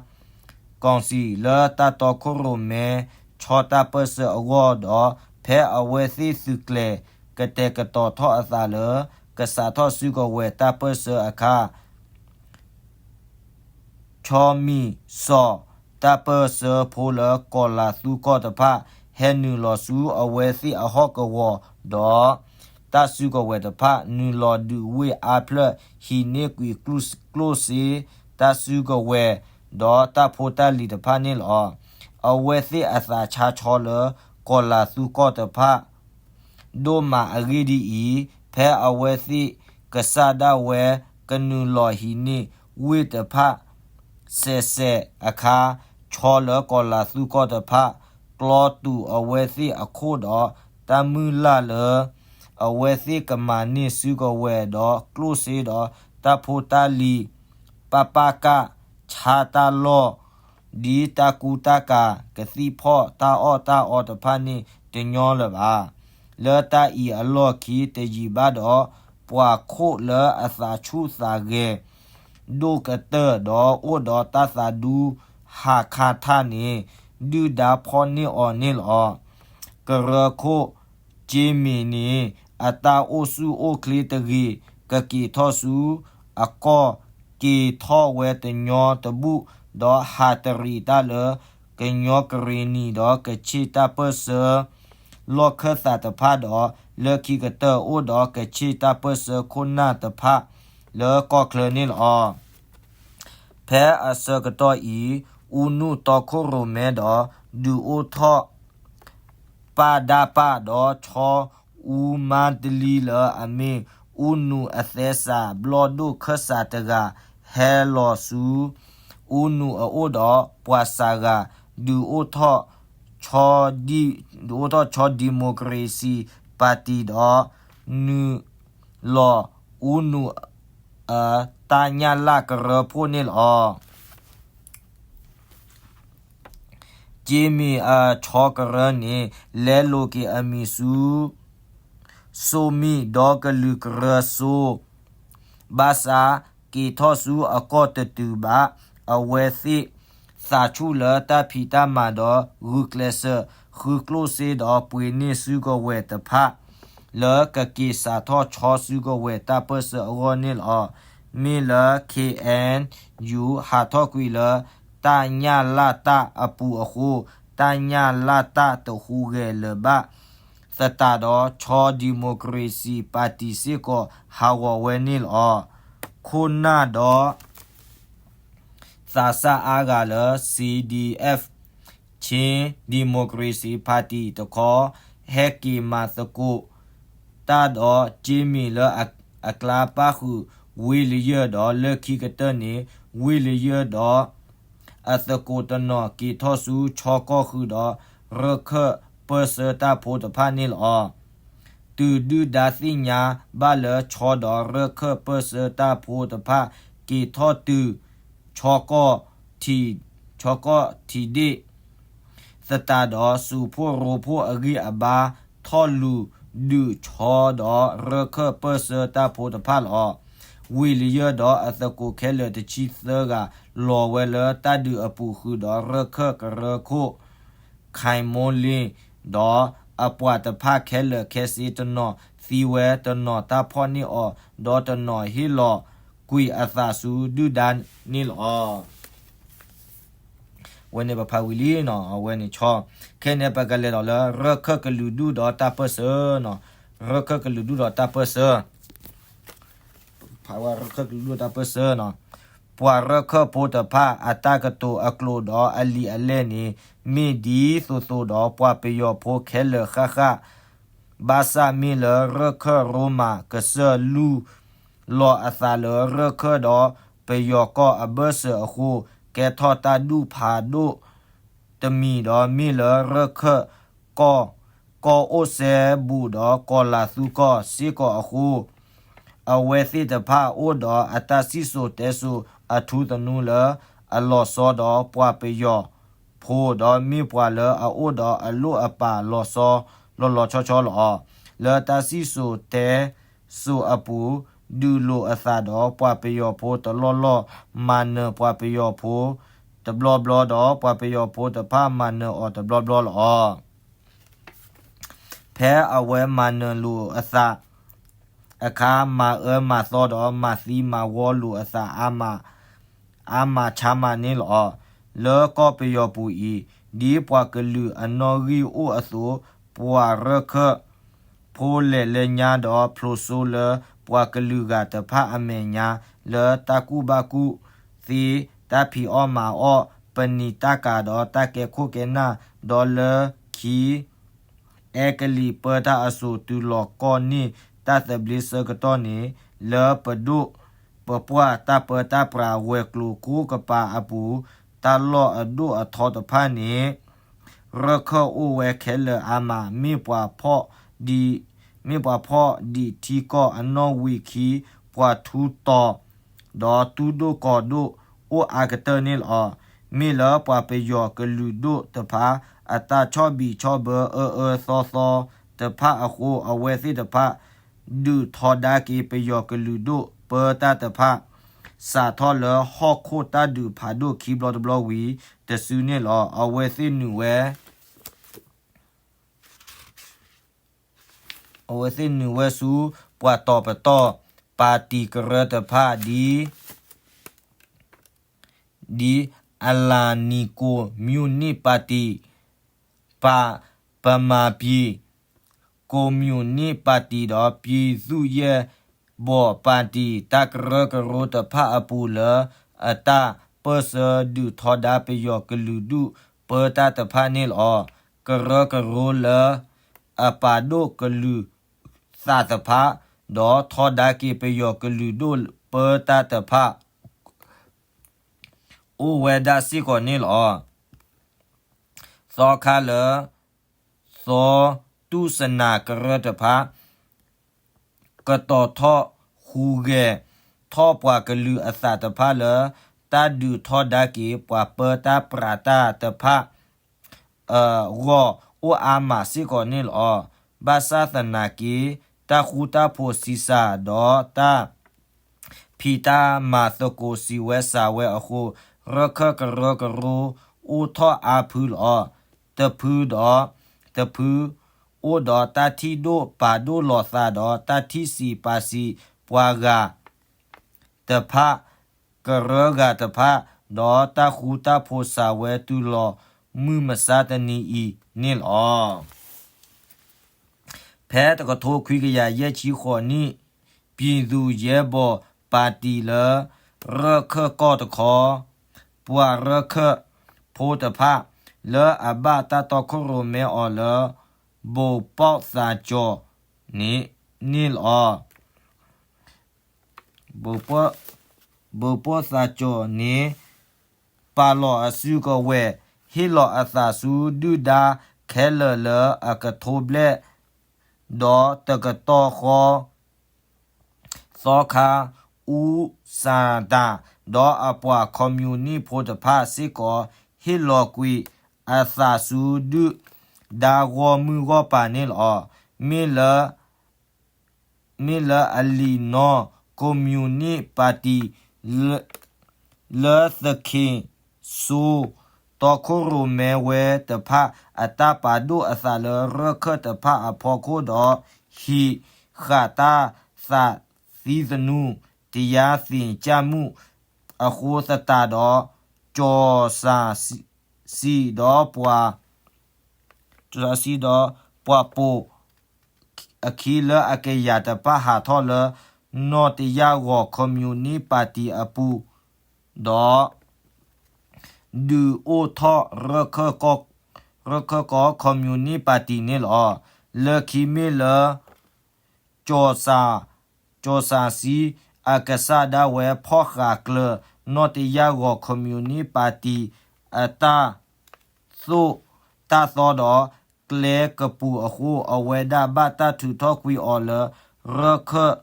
ကောင်စီ လၢတၢ်တီခိၣ်ရိၣ်မဲ ဆီတၢ်ပၢၢ်ဆၢအဂီၢ်ဒီး ဖဲအဝဲသ့ၣ်သုးကျဲၤကတဲာ်ကတီၤထီၣ်အသးလၢ ကစးထီၣ်စုကဝဲၤတၢ်ပၢၢ်ဆၢအခါ ဆီမံၤစီၤ တၢ်ပၢၢ်ဆၢဖိလၢကီၤလၤသူကီၢ်တဖၣ် ဟဲနုာ်လီၤဆူအဝဲသ့ၣ်အဟီၣ်ကဝီၤဒီး တၢ်စုကဝဲၤတဖၣ် နုာ်လီၤဒုးဝ့ၢ်အါဖျၢၣ် ဟံးန့ၢ်ကွံာ်ကျိၣ်စ့ တၢ်စုကဝဲၤ ဒီးတၢ်ဖိတၢ်လံၤတဖၣ်န့ၣ်လီၤ. အဝဲသ့ၣ်အသးဆါဆီလၢကီၤလၤသူကီၢ်တဖၣ် ဒိၣ်မးအဂ့ၢ်ဒ်အံၤ, ဖဲအဝဲသ့ၣ်ကစၢ်ဒၣ်ဝဲကနုာ်လီၤဟံးန့ၢ်ဝ့ၢ်တဖၣ် စဲးစဲးအခါ, ဆီလၢကီၤလၤသူကီၢ်တဖၣ် ကျီတုၤအဝဲသ့ၣ်အခိၣ်ဒီး တၢ်မုၢ်လၢ်လၢ အဝဲသ့ၣ်ကမၤန့ၢ်စုကဝဲၤဒီးကျိၣ်စ့ဒီးတၢ်ဖိတၢ်လံၤ ပပက ဆါတၢ်လီၢ် ဒ်တၢ်ကူတၢ်ကၤ ကသံၣ်ဖီၣ်တၢ်အီၣ်တၢ်အီတဖၣ်န့ၣ်တညီလၢၤဘၣ်. လၢတၢ်အံၤအလီၢ်ခံတယံာ်ဘၣ်ဒီး ပှၤခိၣ်လၢအသးဆူၣ်သးဂဲၤ ဒိၣ်ကတၢၢ်ဒီးအိၣ်ဒီးတၢ်သးဒူဟးခါထၣ်န့ၣ် ဒုၣ်ဒါဖီၣ်န့ၢ်အီၤန့ၣ်လီၤ. ကရၢခိၣ် ကၠ့မ့ၢ်န့ၣ် အတၢ်အိၣ်ဆူၣ်အိၣ်ချ့တဂ့ၤ ကက့ၤထီၣ်ဆူအကီၢ် က့ၤထီၣ်ဝဲတညီတဘူၣ် ဒီးဟးတရံးတၢ်လၢ ကညီကရ့ၣ်နံၤဒီးကဆ့ၣ်တၢ်ပၢၢ်ဆၢ လီၢ်ခၢၣ်သးတဖၣ်ဒီး လၢခံကတၢၢ်အိၣ်ဒီးကဆ့ၣ်တၢ်ပၢၢ်ဆၢခိၣ်နၢ်တဖၣ် လၢကီၢ်ချၢန့ၣ်လီၤ. ဖဲအဆၢကတီၢ်အံၤ အူနုတီခိၣ်ရိၣ်မဲဒီး ဒုးအိၣ်ထီၣ် ပၢ်ဒၢ်ပၢ်ဒီး ဆီအူမါတလံလၢအမ့ၢ် အူနုအသဲစး ဘျီၣ်ဒိၣ်ခၢၣ်စးတဂၤ ဟဲလီၤဆူ အူနုအအိၣ်ဒီး ပှၤစးဂၤ ဒုးအိၣ်ထီၣ် ဒုးအိၣ်ထီၣ်ဆီ democracy party ဒီး နုာ်လီၤအူနု တၢ်ညၣ်လၢ်ကရၢဖှိၣ်န့ၣ်လီၤ. ကၠ့မ့ၢ်အဆီကရၢန့ၣ် လဲလိာ်က့ၤအမံၤဆူ စိမံၣ်ဒီကလုာ်ကရၢစိ ဘၣ်ဆၣ် က့ၤထီၣ်ဆူအကီၢ်တတုၤဘၣ် အဝဲသ့ၣ်သးဆူၣ်လၢတၢ်ဖံးတၢ်မၤဒီး ဂုာ်ကျဲးစၢးဃုကျိၣ်စ့ဒီးပှ့ၤန့ၢ်စုကဝဲၤတဖၣ် လၢကက့ၤစးထီၣ်ဆီစုကဝဲၤတၢ်ပၢၢ်ဆၢအဂီၢ်န့ၣ်လီၤ. မ့ၢ်လၢ ခ့ၣ်အဲၣ်ယူၣ် ဟးထီၣ်ကွံာ်လၢ တၢ်ညၣ်လၢ်တၢ်အပူၤအဃိ တၢ်ညၣ်လၢ်တၢ်တဟူးဂဲၤလၢၤဘၣ် သတးဒီး ဆီ democracy party စ့ၢ်ကီးဟးဂီၤဝဲန့ၣ်လီၤ. ခိၣ်နၢ်ဒီး သးစၢ်အါဂၤလၢ CDF Chin Democracy Party တခီ ဟဲက့ၤမၤသကိးတၢ်ဒီး ကၠ့မ့ၢ်လၢအကျါပၣ်ဃုာ် ဝ့ၢ်လယၢၢ်ဒီး လၢခံကတၢၢ်န့ၣ် ဝ့ၢ်လယၢၢ်ဒီး အသကိးတနီၤက့ၤထီၣ်ဆူ ဆီကီၢ်ဃုာ်ဒီး ရၢၢ်ခၢၣ်ပၢၢ်ဆၢတၢ်ဖိတဖၣ်န့ၣ်လီၤ. တုၤဒုၣ်ဒါသ့ၣ်ညါဘၣ်လၢ ဆီဒီးရၢၢ်ခၢၣ်ပၢၢ်ဆၢတၢ်ဖိတဖၣ် က့ၤထီၣ်တုၤ ဆီကီၢ် ဆီကီၢ်ထံးဒ့ၣ် သတးဒီး စူးဖှိၣ်ရိဖှိၣ်အဂံၢ်အဘါ ထီၣ်လူၤဒုးဆီဒီးရၢၢ်ခၢၣ်ပၢၢ်ဆၢတၢ်ဖိတဖၣ်လီၤ. ဝ့ၢ်လယၢၢ်ဒီးအသကိးခဲလၢာ်တဆံသၢဂၤ လီၤဝဲလၢတၢ်ဒုးအပူၤဃုာ်ဒီး ရၢၢ်ခၢၣ်ကရၢခိၣ် ခၢၣ်မိၣ်လ့ၣ် ဒီးအပှၤတဖၣ်ခဲလၢာ်ခဲဆ့ တနီၤသံဝဲ, တနီၤတၢ်ဖီၣ်န့ၢ်အီၤ, ဒီးတနီၤဟ့ၣ်လီၤကွံာ်အသးဆူဒုၣ်ဒါန့ၣ်လီၤ. ဝဲန့ၣ်ပဖးဝံၤလံနီၤ, အဝဲန့ၣ်ဆီ, ခဲန့ၣ်ပကလဲၤဒီးလၢ ရၢၢ်ခၢၣ်ကလုာ်ဒူၣ်ဒီးတၢ်ပၢၢ်ဆၢနီၤ, ရၢၢ်ခၢၣ်ကလုာ်ဒူၣ်ဒီးတၢ်ပၢၢ်ဆၢ ဖးဝဲရၢၢ်ခၢၣ်ကလုာ်ဒူၣ်တၢ်ပၢၢ်ဆၢနီၤ, ပှၤရၢၢ်ခၢၣ်ဖိတဖၣ်အတၢ်ကတိၤအကျိာ်ဒီးအလံာ်အလဲၢ်န့ၣ် မ့ၢ်ဒ်သိးသိးဒီး ပှၤပယီၤဖိခဲလၢာ်ဃၣ်ဃၣ် ဘၣ်ဆၣ်မ့ၢ်လၢရၢၢ်ခၢၣ်ရိမၤကစၢၢ်လူၢ်လီၤအသးလၢရၢၢ်ခၢၣ်ဒီးပယီၤကီၢ်အဘၢၣ်စၢၤအဃိ ကဲထီၣ်တၢ်ဒူၣ်ဖးဒိၣ်တမံၤဒီး မ့ၢ်လၢရၢၢ်ခၢၣ်ကီၢ် ကီၢ်အိၣ်စဲဘူးဒီးကီၤလၤသူကီၢ်စ့ၢ်ကီးအဃိ အဝဲသ့ၣ်တဖၣ်အိၣ်ဒီးအတၢ်စံၣ်စိၤတဲစိၤအထူသနူလၢအလီၤဆီဒီးပှၤပယီၤဖိ ဒီးမ့ၢ်ပှၤလၢအအိၣ်ဒီးအလိၣ်အပာ်လီၤဆီလီၤလီၤဆီဆီလီၤ. လၢတၢ်စံၣ်စိၤတဲစိၤအပူၤ ဒုးလိာ်အသးဒီးပှၤပယီၤဖိတလီၢ်လီၢ်, မၤနၢၤပှၤပယီၤဖိတဘျီဘျီဒီး ပှၤပယီၤဖိတဖၣ်မၤနၢၤအီၤတဘျီဘျီလီၤ. ဖဲအဝဲမၤနၢၤလိာ်အသးအခါ မၤအၢမၤသီဒီးမၤသံမၤဝီလိာ်အသး အါမးဆါမးန့ၣ်လီၤ. လၢကီၢ်ပယီၤပူၤအံၤ ဒ်ပှၤကလုာ်အနီၣ်ဂံၢ်အိၣ်အသိး ပှၤရၢၢ်ခၢၣ်ဖိလဲၤလၢညါဒီးဖျိးစိလၢပှၤကလုာ်ဂၤတဖၣ်အမဲာ်ညါ လၢတၢ်ကူၣ်ဘၣ်ကူၣ်သ့, တၢ်ဖံးအီၣ်မၤအီၣ်, ပနံာ်တၢ်ကၤဒီးတၢ်ကဲခိၣ်ကဲနၢ်, ဒီးလၢခံ အဲကလံးပၢတၢ်အစိၤတုၤလီၤကီၢ်န့ၣ် တၢ်သဘျ့ဆၢကတီၢ်န့ၣ် လၢပဒိၣ်ပပှၢ်တၢ်ပၢတၢ်ပြးဝဲၤကျိၤကိးကပၤအပူၤ တၢ်လီၢ်အဒိၣ်အထီတဖၣ်န့ၣ် ရၢၢ်ခၢၣ်အိၣ်ဝဲခဲလၢာ်အါမး မ့ၢ်ပှၤဖီၣ်ဒံး, မ့ၢ်ပှၤဖီၣ်ဒံးထံကီၢ်အနီၣ်ဝံာ်ခံ ပှၤထူတီၤ ဒီးတူၢ်ဒိၣ်ကီၤဒိၣ်အိၣ်အါကတၢၢ်န့ၣ်လီၤ. မ့ၢ်လၢပှၤပယီၤကလုာ်ဒိၣ်တဖၣ် အတၢ်ဆီၣ်ဘံၣ်ဆီၣ်ဘၢအၢအၢသီသီတဖၣ်အဃိ အဝဲသ့ၣ်တဖၣ် ဒုးထီဒါက့ၤပယီၤကလုာ်ဒိၣ်ပၢတၢ်တဖၣ် စးထီၣ်လၢဟီၣ်ခိၣ်တၢ်ဒုးဖးဒိၣ်ခံဘျီတဘျီဝံၤတစုန့ၣ်လီၤ. အဝဲသ့ၣ်နုာ်ဝဲ အဝဲသ့ၣ်နုာ်ဝဲဆူ ပှၤတီၤပတီၢ် ပၣ်တံၣ်ကရၢတဖၣ် ဒ် ဒ်အလၣ်နံၣ်ကိၣ်မၠူးနံၣ်ပၣ်တံၣ်, ပၣ် ပမၤပံၣ် ကိၣ်မၠူးနံၣ်ပၣ်တံၣ်ဒီး ပံၣ်သူၣ်ယဲၢ်ဘီၣ်ပၣ်တံၣ် တၢ်ကရၢကရိတဖၣ်အပူၤလၢ အတၢ်ပၢၢ်ဆၢဒုးထီဒါပယီၤကလုာ်ဒိၣ်ပၢတၢ်တဖၣ်န့ၣ်လီၤ. ကရၢကရိလၢ အပာ်ဒိၣ်ကလုာ်သးတဖၣ် ဒီးထီဒါက့ၤပယီၤကလုာ်ဒိၣ်ပၢတၢ်တဖၣ် အိၣ်ဝဲဒၣ်စ့ၢ်ကီးန့ၣ်လီၤ. သီခါလၢ သီတူၢ်စနၢကရၢတဖၣ် ကတီၤထီၣ်ဟူးဂဲၤထီၣ်ပှၤကလုာ်အသးတဖၣ်လၢ တၢ်ဒုးထီဒါက့ၤပှၤပၢတၢ်ပြးတၢ်တဖၣ် အဂီၢ်အိၣ်အါမးစ့ၢ်ကီးန့ၣ်လီၤ. ဘၣ်ဆၣ်သနာ်က့ တၢ်ဃူတၢ်ဖိးဆံးစၢ်ဒီးတၢ် ဖံးတၢ်မၤသကိးစံးဝဲစှၤဝဲအဃိ ရၢၢ်ခၢၣ်ကရၢကရိအိၣ်ထီၣ်အါဖုလီၤ. တဖုဒီးတဖု အိၣ်ဒီးတၢ်ထံၣ်ဒိၣ်ပာ်ဒိၣ်လိာ်သးဒီး တၢ်ထံၣ်စံးပာ်စံးပှၤဂၤတဖၣ် ကရၢဂၤတဖၣ် ဒီးတၢ်ဃူတၢ်ဖိးစှၤဝဲတုၤလီၤမုၢ်မဆါတနံၤအံၤန့ၣ်လီၤ. ဖဲတကထိခွံကယၤယဲၢ်ဆံဃိးနံၣ် ပံၣ်သူၣ်ယဲၢ်ဘီၣ်ပၣ်တံၣ်လၢ ရၢၢ်ခၢၣ်ကီၢ်တခီ ပှၤရၢၢ်ခၢၣ်ဖိတဖၣ် လၢအဘၣ်တၢ်တီခိၣ်ရိၣ်မဲအီၤလၢ ဘိးပီၣ်သးကၠီၤန့ၣ်လီၤ. ဘိးပီၣ်သးကၠီၤန့ၣ် ပာ်လီၤအစုကဝဲၤ ဟ့ၣ်လီၤအသးဆူဒုၣ်ဒါခဲလၢာ်လၢအကထိဘျဲၣ် ဒီးတကတီၢ်ဃီ သီခါ အူစၣ်တၢ် ဒီးအပှၤခီမယူၤနံၣ်ဖိတဖၣ်စ့ၢ်ကီး ဟ့ၣ်လီၤကွံာ်အသးဆူဒုၣ်ဒါဂီၢ်မုၢ်ဂီၢ်ပၤန့ၣ်လီၤ. မ့ၢ်လၢ မ့ၢ်လၢအလံာ်နီၢ် ခီမၠူၣ်နံၣ်ပၣ်တံၣ် လၢသခ့ၣ်စိ တီခိၣ်ရိၣ်မဲဝဲတဖၣ် အတၢ်ပာ်ဒိၣ်အသးလၢရၢၢ်ခၢၣ်တဖၣ်အဖီခိၣ်ဒီး ဟံးဃာ်တၢ်သးသံသနူ တယါသ့ၣ်ကၠၢ်မုၣ်အဃိသတးဒီး ကၠီၣ်စၣ်စံၣ်ဒီးပှၤ စံၣ်ဒီးပှၤပိာ်အခံလၢအကယၤတဖၣ်ဟးထီၣ်လၢ နီၣ်တယၢ်ဂီၤခီမၠူၣ်နံၣ်ပၣ်တံၣ်အပူၤ ဒီး ဒုးအိၣ်ထီၣ် ရၢၢ်ခၢၣ်ကီၢ်ခီမၠူၣ်နံၣ်ပၣ်တံၣ်န့ၣ်လီၤ. လၢခံမ့ၢ်လၢ ကၠီၣ်စၣ်စံၣ်အကစၢ်ဒၣ်ဝဲဖီၣ်ဃာ်ကျၢၤ နီၣ်တယၢ်ဂီၤခီမၠူၣ်နံၣ်ပၣ်တံၣ်အတၢ်သိၣ်တၢ်သီဒီး ကျဲကပူၤအဃိ အဝဲဒၣ်ဘၣ်တၢ်ထုးထီၣ်ကွံာ်အီၤလၢ ရၢၢ်ခၢၣ်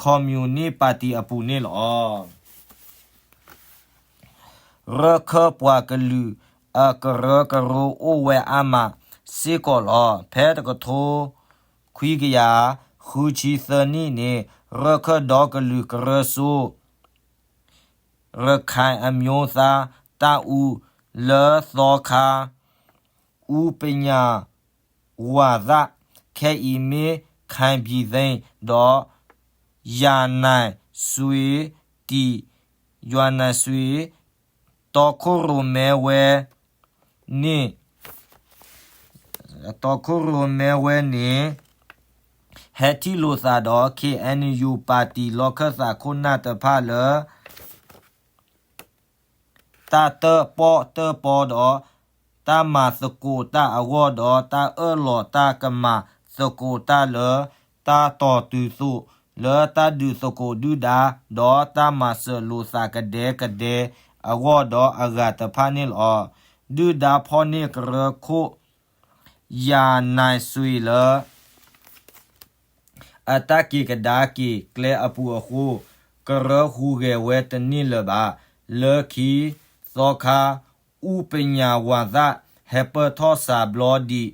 ခီမၠူၣ်နံၣ်ပၣ်တံၣ်အပူၤန့ၣ်လီၤ. ရၢၢ်ခၢၣ်ပှၤကလုာ်အကရၢကရိအိၣ်ဝဲအါမးစ့ၢ်ကီးလီၤ. ဖဲတကထိခွံကယၤဃုဆံသၢနံၣ်န့ၣ် ရၢၢ်ခၢၣ်ဒီကလုာ်ကရၢစိ ရခၢၣ်အမၠိသါ တၢ်အူလၢသီခါ အူပညၣ်ဝၤသၣ် ခဲအံၤမ့ၢ် ခၢၣ်ဖံသ့ၣ် ဒီး ယၤနဲၣ်စွ့တံၣ် ယၤနဲၣ်စွ့ တီခိၣ်ရိၣ်မဲဝဲန့ၣ် တီခိၣ်ရိၣ်မဲဝဲန့ၣ် ဟဲထံၣ်လိာ်သးဒီး ခ့ၣ်အဲၣ်ယူၣ် ပၣ်တံၣ်လီၢ်ခၢၣ်သးခိၣ်နၢ်တဖၣ်လၢ တၢ်တၢၣ်ပီၣ်တၢၣ်ပီဒီး တၢ်မၤသကိးတၢ်အဂီၢ်ဒီး တၢ်အၢၣ်လီၤတၢ်ကမၤသကိးတၢ်လၢ တၢ်တီၢ်တုၤသိး လၢတၢ်ဒုးသကိးဒုၣ်ဒါ ဒီးတၢ်မၤစၢၤလိာ်သးကဒဲကဒဲအဂီၢ်ဒီးအဂၤတဖၣ်န့ၣ်လီၤ. ဒုၣ်ဒါဖီၣ်န့ၢ်ကရၢခိၣ် ယၤနဲၣ်စွ့လၢ အတၢ်က့ၤကဒါက့ၤကျဲအပူၤအဃိ ကရၢဟူးဂဲၤဝဲတန့ၢ်လၢၤဘၣ်. လၢခံသီခါ အူပညၣ်ဝၤသၣ် ဟဲပၢၢ်ထီၣ်စှၤဘျီဒံး ဒီး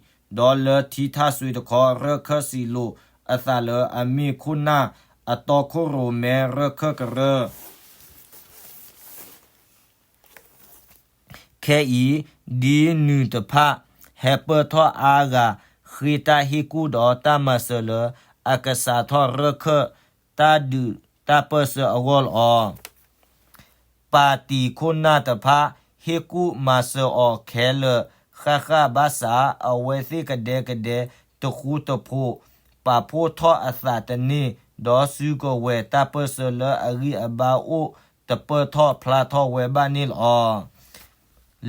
လၢထံထၣ်စွ့တခီ ရၢၢ်ခၢၣ်စံၣ်လိာ်အသးလၢအမ့ၢ်ခိၣ်နၢ်အတီခိၣ်ရိၣ်မဲရၢၢ်ခၢၣ်ကရၢ ခဲအံၤ ဒ်နုၤတဖၣ် ဟဲပၢၢ်ထီၣ်အါဂၤ ဃ့တၢ်ဟ့ၣ်ကူၣ်ဒီးတၢ်မၤစၢၤလၢ အကစးထီၣ်ရၢၢ်ခၢၣ်တၢ်ဒုးတၢ်ပၢၢ်ဆၢအဂီၢ်လီၤ. ပၣ်တံၣ်ခိၣ်နၢ်တဖၣ် ဟ့ၣ်ကူၣ်မၤစၢၤအီၤခဲလၢာ်ဃၣ်ဃၣ်ဘၣ်ဆၣ် အဝဲသ့ၣ်ကဒဲကဒဲတဃူတဖိး ပာ်ဖှိၣ်ထီၣ်အသးတန့ၢ် ဒီးစုကဝဲၤတၢ်ပၢၢ်ဆၢလၢအဂံၢ်အဘါအိၣ်တပၢၢ်ထီၣ်ဖျါထီၣ်ဝဲဘၣ်န့ၣ်လီၤ.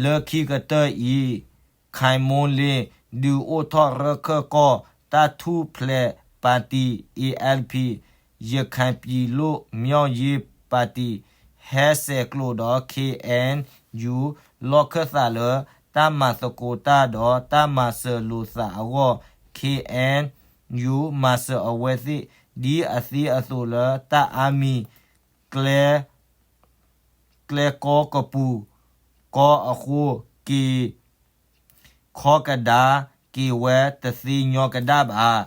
လၢခံကတၢၢ်အံၤ ခၢၣ်မိၢ်လ့ ဒုးအိၣ်ထီၣ်ရၢၢ်ခၢၣ်ကီၢ် တၢ်ထူၣ်ဖျဲးပၣ်တံၣ် A L P ရခိုင်ပြည်လွတ်မြောက်ရေးပါတီ ဟဲဆဲးကျိးဒီး K N U လီၢ်ခၢၣ်သးလၢ တၢ်မၤသကိးတၢ်ဒီးတၢ်မၤစၢၤလိာ်သးအဂီၢ် K N U မၤစၢၤအဝဲသ့ၣ် ဒ်အသ့အသိးလၢတၢ်အါမံၤ ကျဲ ကျဲကီကပူၤကီအဃိ က့ၤ ခီကဒါက့ၤဝဲတသ့ညီကဒၣ်ဘၣ်,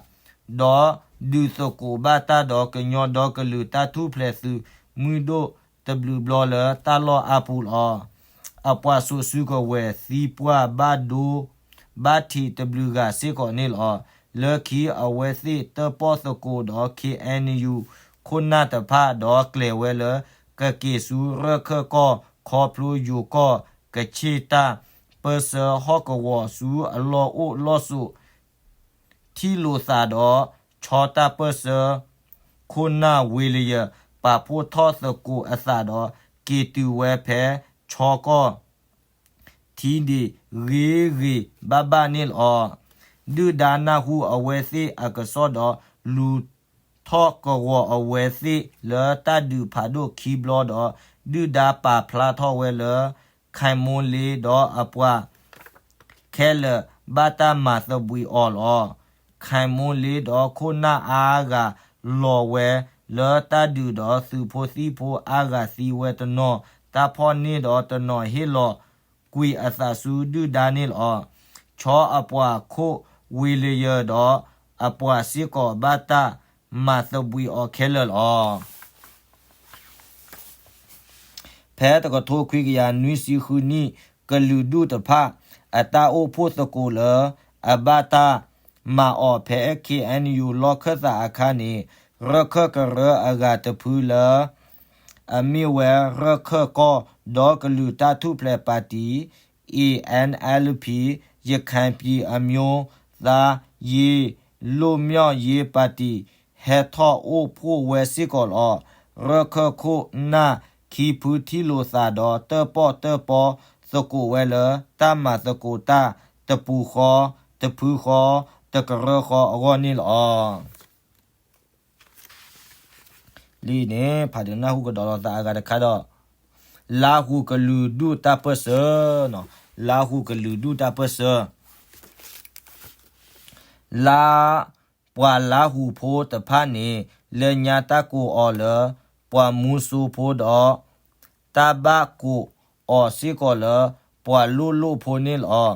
ဒီးဒုးသကိးဘၣ်တၢ်ဒီးကညီဒီကလုာ်တၢ်ထူၣ်ဖျဲးသုးမုၢ်ဒိၣ်တဘျုးဘျီလၢတၢ်လီၢ်အါပူၤလီၤ. အပှၤစိာ်စုကဝဲၤသံပှၢ်ဘၣ်ဒိ ဘၣ်ထံးတဘျုးဂၤစ့ၢ်ကီးန့ၣ်လီၤ. လၢခံအဝဲသ့ၣ်တၢၣ်ပီၣ်သကိးဒီး K N U ခိၣ်နၢ်တဖၣ်ဒီးကျဲၤဝဲလၢ ကက့ၤဆူရၢၢ်ခၢၣ်ကီၢ် ခီဖျိယိၤကီၢ် ကဆ့ၣ်တၢ်ပၢၢ်ဆၢဟီၣ်ကဝီၤဆူအလီၢ်အိၣ်လီၢ်ဆိး ထံၣ်လိာ်သးဒီး ဆီတၢ်ပၢၢ်ဆၢ ခိၣ်နၢ်ဝ့လယၢၢ် ပာ်ဖှိၣ်ထီၣ်သကိးအသးဒီး က့ၤတုၤဝဲဖဲ ဆီကီၢ် ထံဒ့ၣ်ဂ့ၤဂ့ၤဘၣ်ဘၣ်န့ၣ်လီၤ. ဒုၣ်ဒါနၢ်ဟူအဝဲသ့ၣ်အကစီၣ်ဒီး လူၤထီၣ်ကဝီၤအဝဲသ့ၣ်လၢတၢ်ဒုးဖးဒိၣ်ခံဘျီဒီး ဒုၣ်ဒါပာ်ဖျါထီၣ်ဝဲလၢ ခၢၣ်မိၢ်လ့ဒီးအပှၤ ခဲလၢာ်ဘၣ်တၢ်မၤသဘှံးအီၤလီၤ. ခၢၣ်မိၢ်လ့ဒီးခိၣ်နၢ်အါဂၤလီၤဝဲလၢတၢ်ဒုးဒီးသုးဖိသံၣ်ဖိအါဂၤသံဝဲတနီၤ တၢ်ဖီၣ်န့ၢ်ဒီးတနီၤဟ့ၣ်လီၤကွံာ်အသးဆူဒုၣ်ဒါန့ၣ်လီၤ. ဆီအပှၤခိၣ်ဝ့လယၢၢ်ဒီးအပှၤစ့ၢ်ကီးဘၣ်တၢ်မၤသဘှံးအီၤခဲလၢာ်လီၤ. ဖဲတကထိခွံကယၤနွံဆံဃုနံၣ် ကလုာ်ဒူၣ်တဖၣ် အတၢ်အိၣ်ဖှိၣ်သကိးလၢ အဘၣ်တၢ်မၤအီၤဖဲ ခ့ၣ်အဲၣ်ယူၣ် လီၢ်ခၢၣ်သးအခါန့ၣ် ရၢၢ်ခၢၣ်ကရၢအဂၤတဖုလၢ အမ့ၢ်ဝဲရၢၢ်ခၢၣ်ကီၢ်ဒီကလုာ်တၢ်ထူၣ်ဖျဲးပၣ်တံၣ် A N L P ရခိုင်ပြည်အမျိုးသားရေးလွတ်မြောက်ရေးပါတီ ဟဲထီၣ်အိၣ်ဖှိၣ်ဝဲစ့ၢ်ကီးလီၤ. ရၢၢ်ခၢၣ်ခိၣ်နၢ်ခံဖုထံၣ်လိာ်သးဒီး တၢၣ်ပီၣ်တၢၣ်ပီသကိးဝဲလၢ တၢ်မၤသကိးတၢ်တပူၤဃီ, တဖုဃီ, တကရၢဃီအဂီၢ်န့ၣ်လီၤ. လံန့ၣ် ဖးဒုးနၢ်ဟူကဒီးလိာ်သးအဂၤတခါဒီး လါဟူကလုာ်ဒူၣ်တၢ်ပၢၢ်ဆၢ, လါဟူကလုာ်ဒူၣ်တၢ်ပၢၢ်ဆၢ, လါ, ပှၤလါဟူဖိတဖၣ်န့ၣ် လၢညါတၢ်ကိးအီၤလၢ ပှၤမူစိဖိဒီး တၢ်ဘၣ်ကိးအီၤစ့ၢ်ကီးလၢ ပှၤလိၣ်လိၣ်ဖိန့ၣ်လီၤ.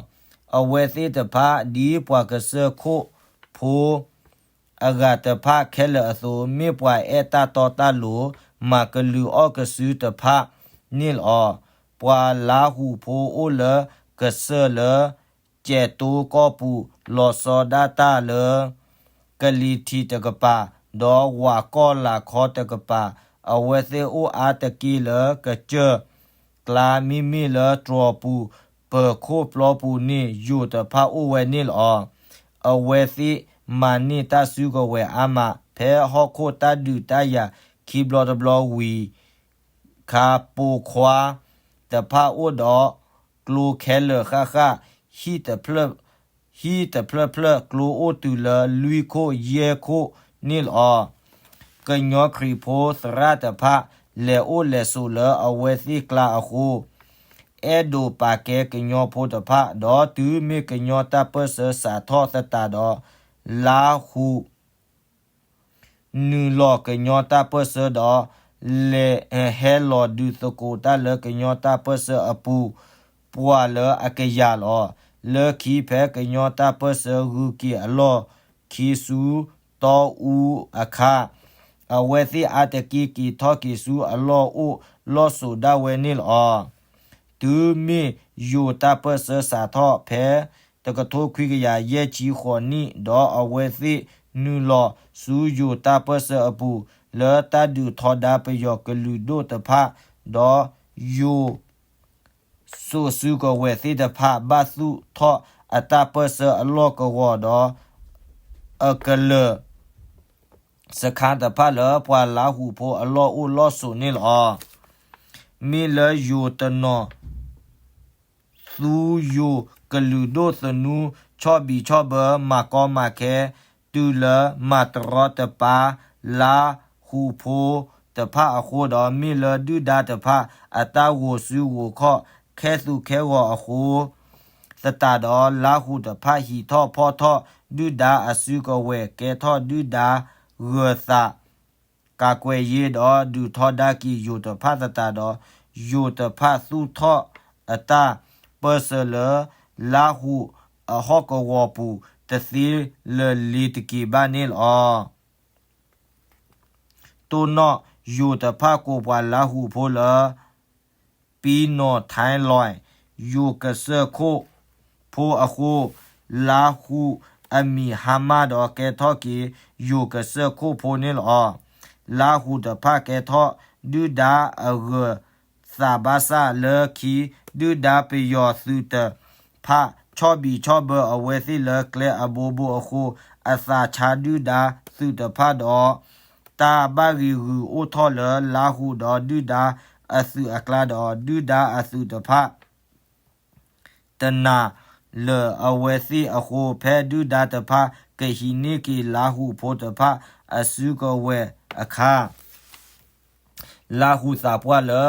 အဝဲသ့ၣ်တဖၣ်ဒ်ပှၤကစၢၢ်ခိၣ်ဖိ အဂၤတဖၣ်ခဲလၢာ်အသိး မ့ၢ်ပှၤအဲၣ်တၢ်တီတၢ်လိၤ မၤကလုာ်အီၣ်ကစုတဖၣ်န့ၣ်လီၤ. ပှၤလါဟူဖိအိၣ်လၢကစၢၢ်လၢ ကဲးတိကီၢ်ပူၤ လီၤဆီဒၣ်တၢ်လၢ ကလံၤထံးတကပၤ ဒီးဝးကီၢ်လၤခီတကပၤ, အဝဲသ့ၣ်အိၣ်အါတက့ၢ်လၢကစၢၢ်ကျါ မ့မ့ၢ်လၢတြီၤပူၤ ပၢၤခိၣ်ပျီပူၤန့ၣ် ယိၤတဖၣ်အိၣ်ဝဲန့ၣ်လီၤ. အဝဲသ့ၣ်မၤန့ၢ်တၢ်စုကဝဲၤအါမး ဖဲဟီၣ်ခိၣ်တၢ်ဒုးတၢ်ယၤခံဘျီတဘျီဝံၤ ခါပိာ်ခွါတဖၣ်အိၣ်ဒီး ကျိခဲလၢာ်ဃၣ်ဃၣ်, ဟံၣ်တဖျၢၣ်ဖျၢၣ်ကျိအိၣ်တုၤလၢလွံၢ်ခိၣ်ယဲၢ်ခိၣ်န့ၣ်လီၤ. ကညီခရံာ်ဖိသရၣ်တဖၣ် လဲၤအိၣ်လဲၤဆိးလၢအဝဲသ့ၣ်ကျါအဃိ, အဲၣ်ဒိးပာ်ကဲကညီဖိတဖၣ်, ဒီးတုၤမ့ၢ်ကညီတၢ်ပၢၢ်ဆၢစးထီၣ်သတးဒီး လါဟူ နုာ်လီၤကညီတၢ်ပၢၢ်ဆၢဒီး လဲၤဟဲလီၤဒုးသကိးတၢ်လၢကညီတၢ်ပၢၢ်ဆၢအပူၤ ပှၤလၢအကယၤလီၤ. လၢခံဖဲကညီတၢ်ပၢၢ်ဆၢဂုၤက့ၤအလီၢ်ခံဆူတီအူအခါ, အဝဲသ့ၣ်အါတက့ၢ်က့ၤထီၣ်က့ၤဆူအလီၢ်အိၣ်လီၢ်ဆိးဒၣ်ဝဲန့ၣ်လီၤ. တုၤမ့ၢ်ယိၤတၢ်ပၢၢ်ဆၢစးထီၣ်ဖဲ တကထိခွံကယၤယဲၢ်ဆံဃိးနံၣ်, ဒီးအဝဲသ့ၣ်နုာ်လီၤဆူယိၤတၢ်ပၢၢ်ဆၢအပူၤ လၢတၢ်ဒုးထီဒါပယီၤကလုာ်ဒိၣ်တဖၣ်, ဒီးယိၤ စိာ်စုကဝဲၤသ့ၣ်တဖၣ် ဘၣ်သူၣ်ထီၣ်အတၢ်ပၢၢ်ဆၢအလီၢ်ကဝီၤဒီး အကလၢာ်စခါတဖၣ်လၢပှၤလါဟူဖိအလီၢ်အိၣ်လီၢ်ဆိးန့ၣ်လီၤ. မ့ၢ်လၢယိၤတနီၤ သူယိၤကလုာ်ဒိၣ်သနူ ဆီၣ်ဘံၣ်ဆီၣ်ဘၢ မၤကီမၤခဲ တုၤလၢမၤတရီတပါ လါဟူဖိတဖၣ်အဃိဒီး မ့ၢ်လၢဒုၣ်ဒါတဖၣ် အတၢ်ဂိၤစုဂိၤခီၣ် ခဲသူၣ်ခဲဂီၤအဃိ သတးဒီး လါဟူတဖၣ်ဟံးထီၣ်ဖီၣ်ထီၣ် ဒုၣ်ဒါအစုကဝဲၤ ကဲထီၣ်ဒုၣ်ဒါဂၢၤသး ကးကွဲးယ့ဒီး ဒုးထီဒါက့ၤယိၤတဖၣ်သတးဒီး ယိၤတဖၣ်သူၣ်ထီၣ်အတၢ်ပၢၢ်ဆၢလၢ လါဟူအဟီၣ်ကဝီၤပူၤ တသ့လၢၤလ့ၤတက့ၤဘၣ်န့ၣ်လီၤ. တိၢ်နီၣ်ယိၤတဖၣ်ကိးပှၤလါဟူဖိလၢ ပံနီၤထဲလွဲၢ် ယိၤကစၢၢ်ခိၣ်ဖိအဃိ, လါဟူအမံၤဟါမၢ်ဒီးကဲထီၣ်က့ၤ ယိၤကစၢၢ်ခိၣ်ဖိန့ၣ်လီၤ. လါဟူတဖၣ်ကဲထီၣ်ဒုၣ်ဒါအဂၢၤသးဘၣ်ဆၣ် လၢခံဒုၣ်ဒါပယီၤသုးတဖၣ် ဆီၣ်ဘံၣ်ဆီၣ်ဘၢအဝဲသ့ၣ်လၢကျဲအဘိဘိအဃိ, အသးဆါဒုၣ်ဒါသုးတဖၣ်ဒီး တၢ်ဘၣ်ဂံာ်ဂူာ်အိၣ်ထီၣ်လၢလါဟူဒီးဒုၣ်ဒါအသုးအကျါဒီး ဒုၣ်ဒါအသုးတဖၣ် တနာ်လၢၤအဝဲသ့ၣ်အဃိ, ဖဲဒုၣ်ဒါတဖၣ်ကဟံးန့ၢ်က့ၤလါဟူဖိတဖၣ်အစုကဝဲၤအခါ, လါဟူသးပှၢ်လၢ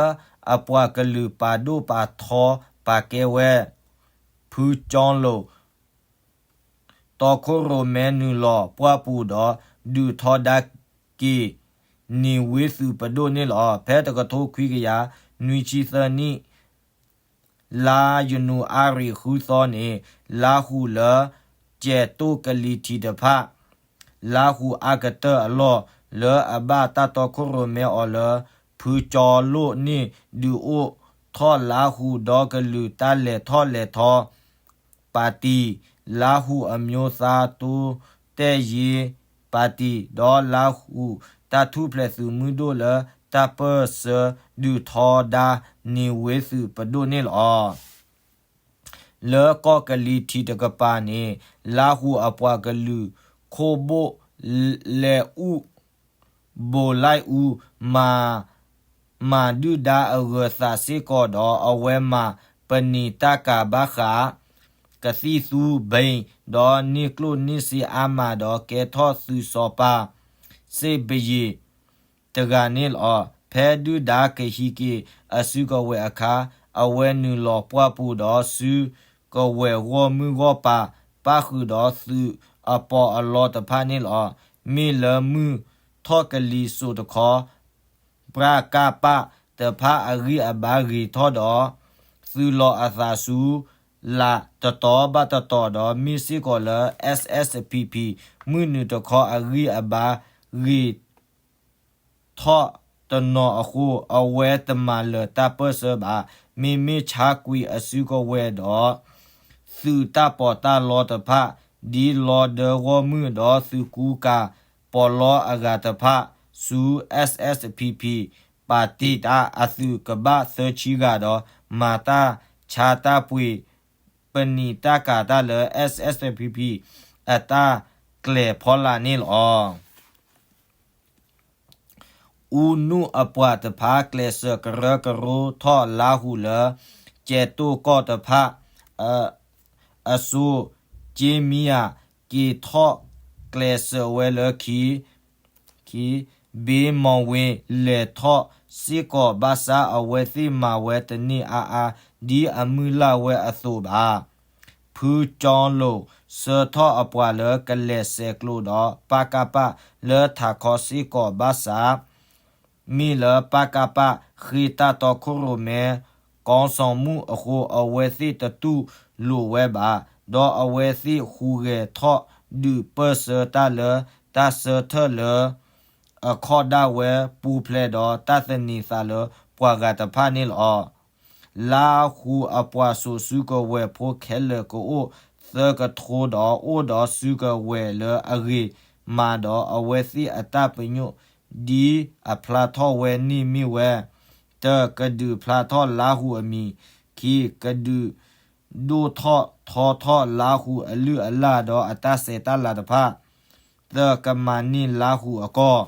အပှၤကလုာ်ပာ်ဒိၣ်ပာ်ထီပာ်ကဲဝဲ ဖုကၠီလိာ် တီခိၣ်ရိၣ်မဲနုာ်လီၤပှၢ်ပူၤဒီး ဒုးထီဒါက့ၤ နံၤဝ့သုးပဒိၣ်န့ၣ်လီၤ. ဖဲတကထိခွံကယၤနွံဆံသၢနံၣ် လါယနူၤအါရံၤဃုသီန့ၣ် လါဟူလၢကဲးတိၢ်ကလံၤထံးတဖၣ် လါဟူအါကတၢၢ်အလီၢ် လၢအဘၣ်တၢ်တီခိၣ်ရိၣ်မဲအီၤလၢ ဖုကၠီလိၣ်န့ၣ် ဒုးအိၣ်ထီၣ်လါဟူဒီကလုာ်တၢ်လဲၤထီၣ်လဲၤထီ ပါတီ, လါဟူအမျိုးသားတိုးတက်ရေးပါတီ, ဒီးလါဟူတၢ်ထူၣ်ဖျဲးသုးမုၢ်ဒိၣ်လၢတၢ်ပၢၢ်ဆၢဒုးထီဒါနံၤဝ့သုးပဒိၣ်န့ၣ်လီၤ. လၢကီၢ်ကလံၤထံးတကပၤန့ၣ် လါဟူအပှၤကလုာ်ခိၣ်ဘိၣ်လဲၤအူၣ် ဘိးလဲၣ်အူ မၤဒုၣ်ဒါအဂၢၤသးစ့ၢ်ကီးဒီး အဝဲမၤပနံာ်တၢ်ကၤဘၣ်ဃး ကသံၣ်သူဘ့ၣ် ဒီးန့ၢ်ကျိၣ်န့ၢ်စ့အါမးဒီး ကဲထီၣ်သုးစီၤပၤ စ့ၣ်ဘယ့ၣ် တဂၤန့ၣ်လီၤ. ဖဲဒုၣ်ဒါကဟံးက့ၤအစုကဝဲၤအခါ အဝဲနုာ်လီၤပှၢ်ပူၤဒီးစုကဝဲၤဂီၢ်မုၢ်ဂီၢ်ပၤ ပၣ်ဃုာ်ဒီးသုးအပီးအလီတဖၣ်န့ၣ်လီၤ. မ့ၢ်လၢမုၢ်ထီၣ်ကလံၤစိးတခီ ပကပ တဖၣ်အဂံၢ်အဘါဂ့ၤထီၣ်ဒီး သုးလီၤအသးဆူ လးတတီၤဘၣ်တတီၤဒီး မ့ၢ်စ့ၢ်ကီးလၢ SSPP မုၢ်နုာ်တခီအဂံၢ်အဘါဂ့ၤ ထီၣ်တနီၤအဃိ အဝဲတမၤလၢၤတၢ်ပၢၢ်ဆၢဘၣ်. မ့မ့ၢ်ဆါကွံာ်အစုကဝဲၤဒီး သုးတၢ်ပီးတၢ်လီတဖၣ် ဒ်လီဒၢဂီၢ်မုၢ်ဒီးသုးကူကၤပီးလီအဂၤတဖၣ် ဆူ SSPP ပာ်တ့ၢ်တၢ်အသုးကဘၣ်သၢဆံဂၤဒီး မၤတၢ်ဆါတၢ်ပှ့ၤ ပနံာ်တၢ်ကၤတၢ်လၢ SSPP အတၢ်ကျဲၤဖီလာ်န့ၣ်လီၤ. အူနုၢ်အပှၤတဖၣ် ကျဲးစၢးကရၢကရိထီၣ်လါဟူလၢ ကဲတိၢ်ကီၢ်တဖၣ် အစိက့မံယၤ က့ၤထီၣ်ကျဲးစၢးဝဲလၢခံ ခံ ဘ့မီၣ်ဝ့ၤလဲၤထီၣ်စ့ၢ်ကီးဘၣ်ဆၣ် အဝဲသ့ၣ်မၤဝဲတန့ၢ်အါအါ ဒ်အမုၢ်လၢ်ဝဲအသိးဘၣ်. ဖုကၠီလိၣ် ဆှၢထီၣ်အပှၤလၢကလဲၤဆဲးကျိးဒီး ပကပ လၢထးခီစ့ၢ်ကီးဘၣ်ဆၣ် မ့ၢ်လၢ ပကပ ဃ့တၢ်တီခိၣ်ရိၣ်မဲ ကီစီၣ်မူၣ်အဃိ အဝဲသ့ၣ်တတူၢ်လိာ်ဝဲဘၣ်, ဒီးအဝဲသ့ၣ်ဟူးဂဲၤထီၣ်ဒုးပၢၢ်ဆၢတၢ်လၢ တၢ်ဆၢထၢၣ်လၢ အခီၣ်ဒၣ်ဝဲ ပူၤဖျဲးဒီးတၢ်သန့ၤသးလၢပှၤဂၤတဖၣ်န့ၣ်လီၤ. လါဟူအပှၤစိာ်စုကဝဲၤဖိခဲလၢာ်ကအိၣ်သၢကထိဒီး အိၣ်ဒီးစုကဝဲၤလၢအဂ့ၤမးဒီး အဝဲသ့ၣ်အတၢ်ပညိၣ် ဒ်အဖျါထီၣ်ဝဲန့ၣ်မ့ၢ်ဝဲ, တၢ ကဒုးဖျါထီၣ်လါဟူအမံၤ, ခံ ကဒုးဒိၣ်ထီၣ်ထီထီၣ်လါဟူအလုၢ်အလၢ်ဒီးအတၢ်ဆဲးတၢ်လၤတဖၣ်, သၢ ကမၤန့ၢ်လါဟူအကီၢ်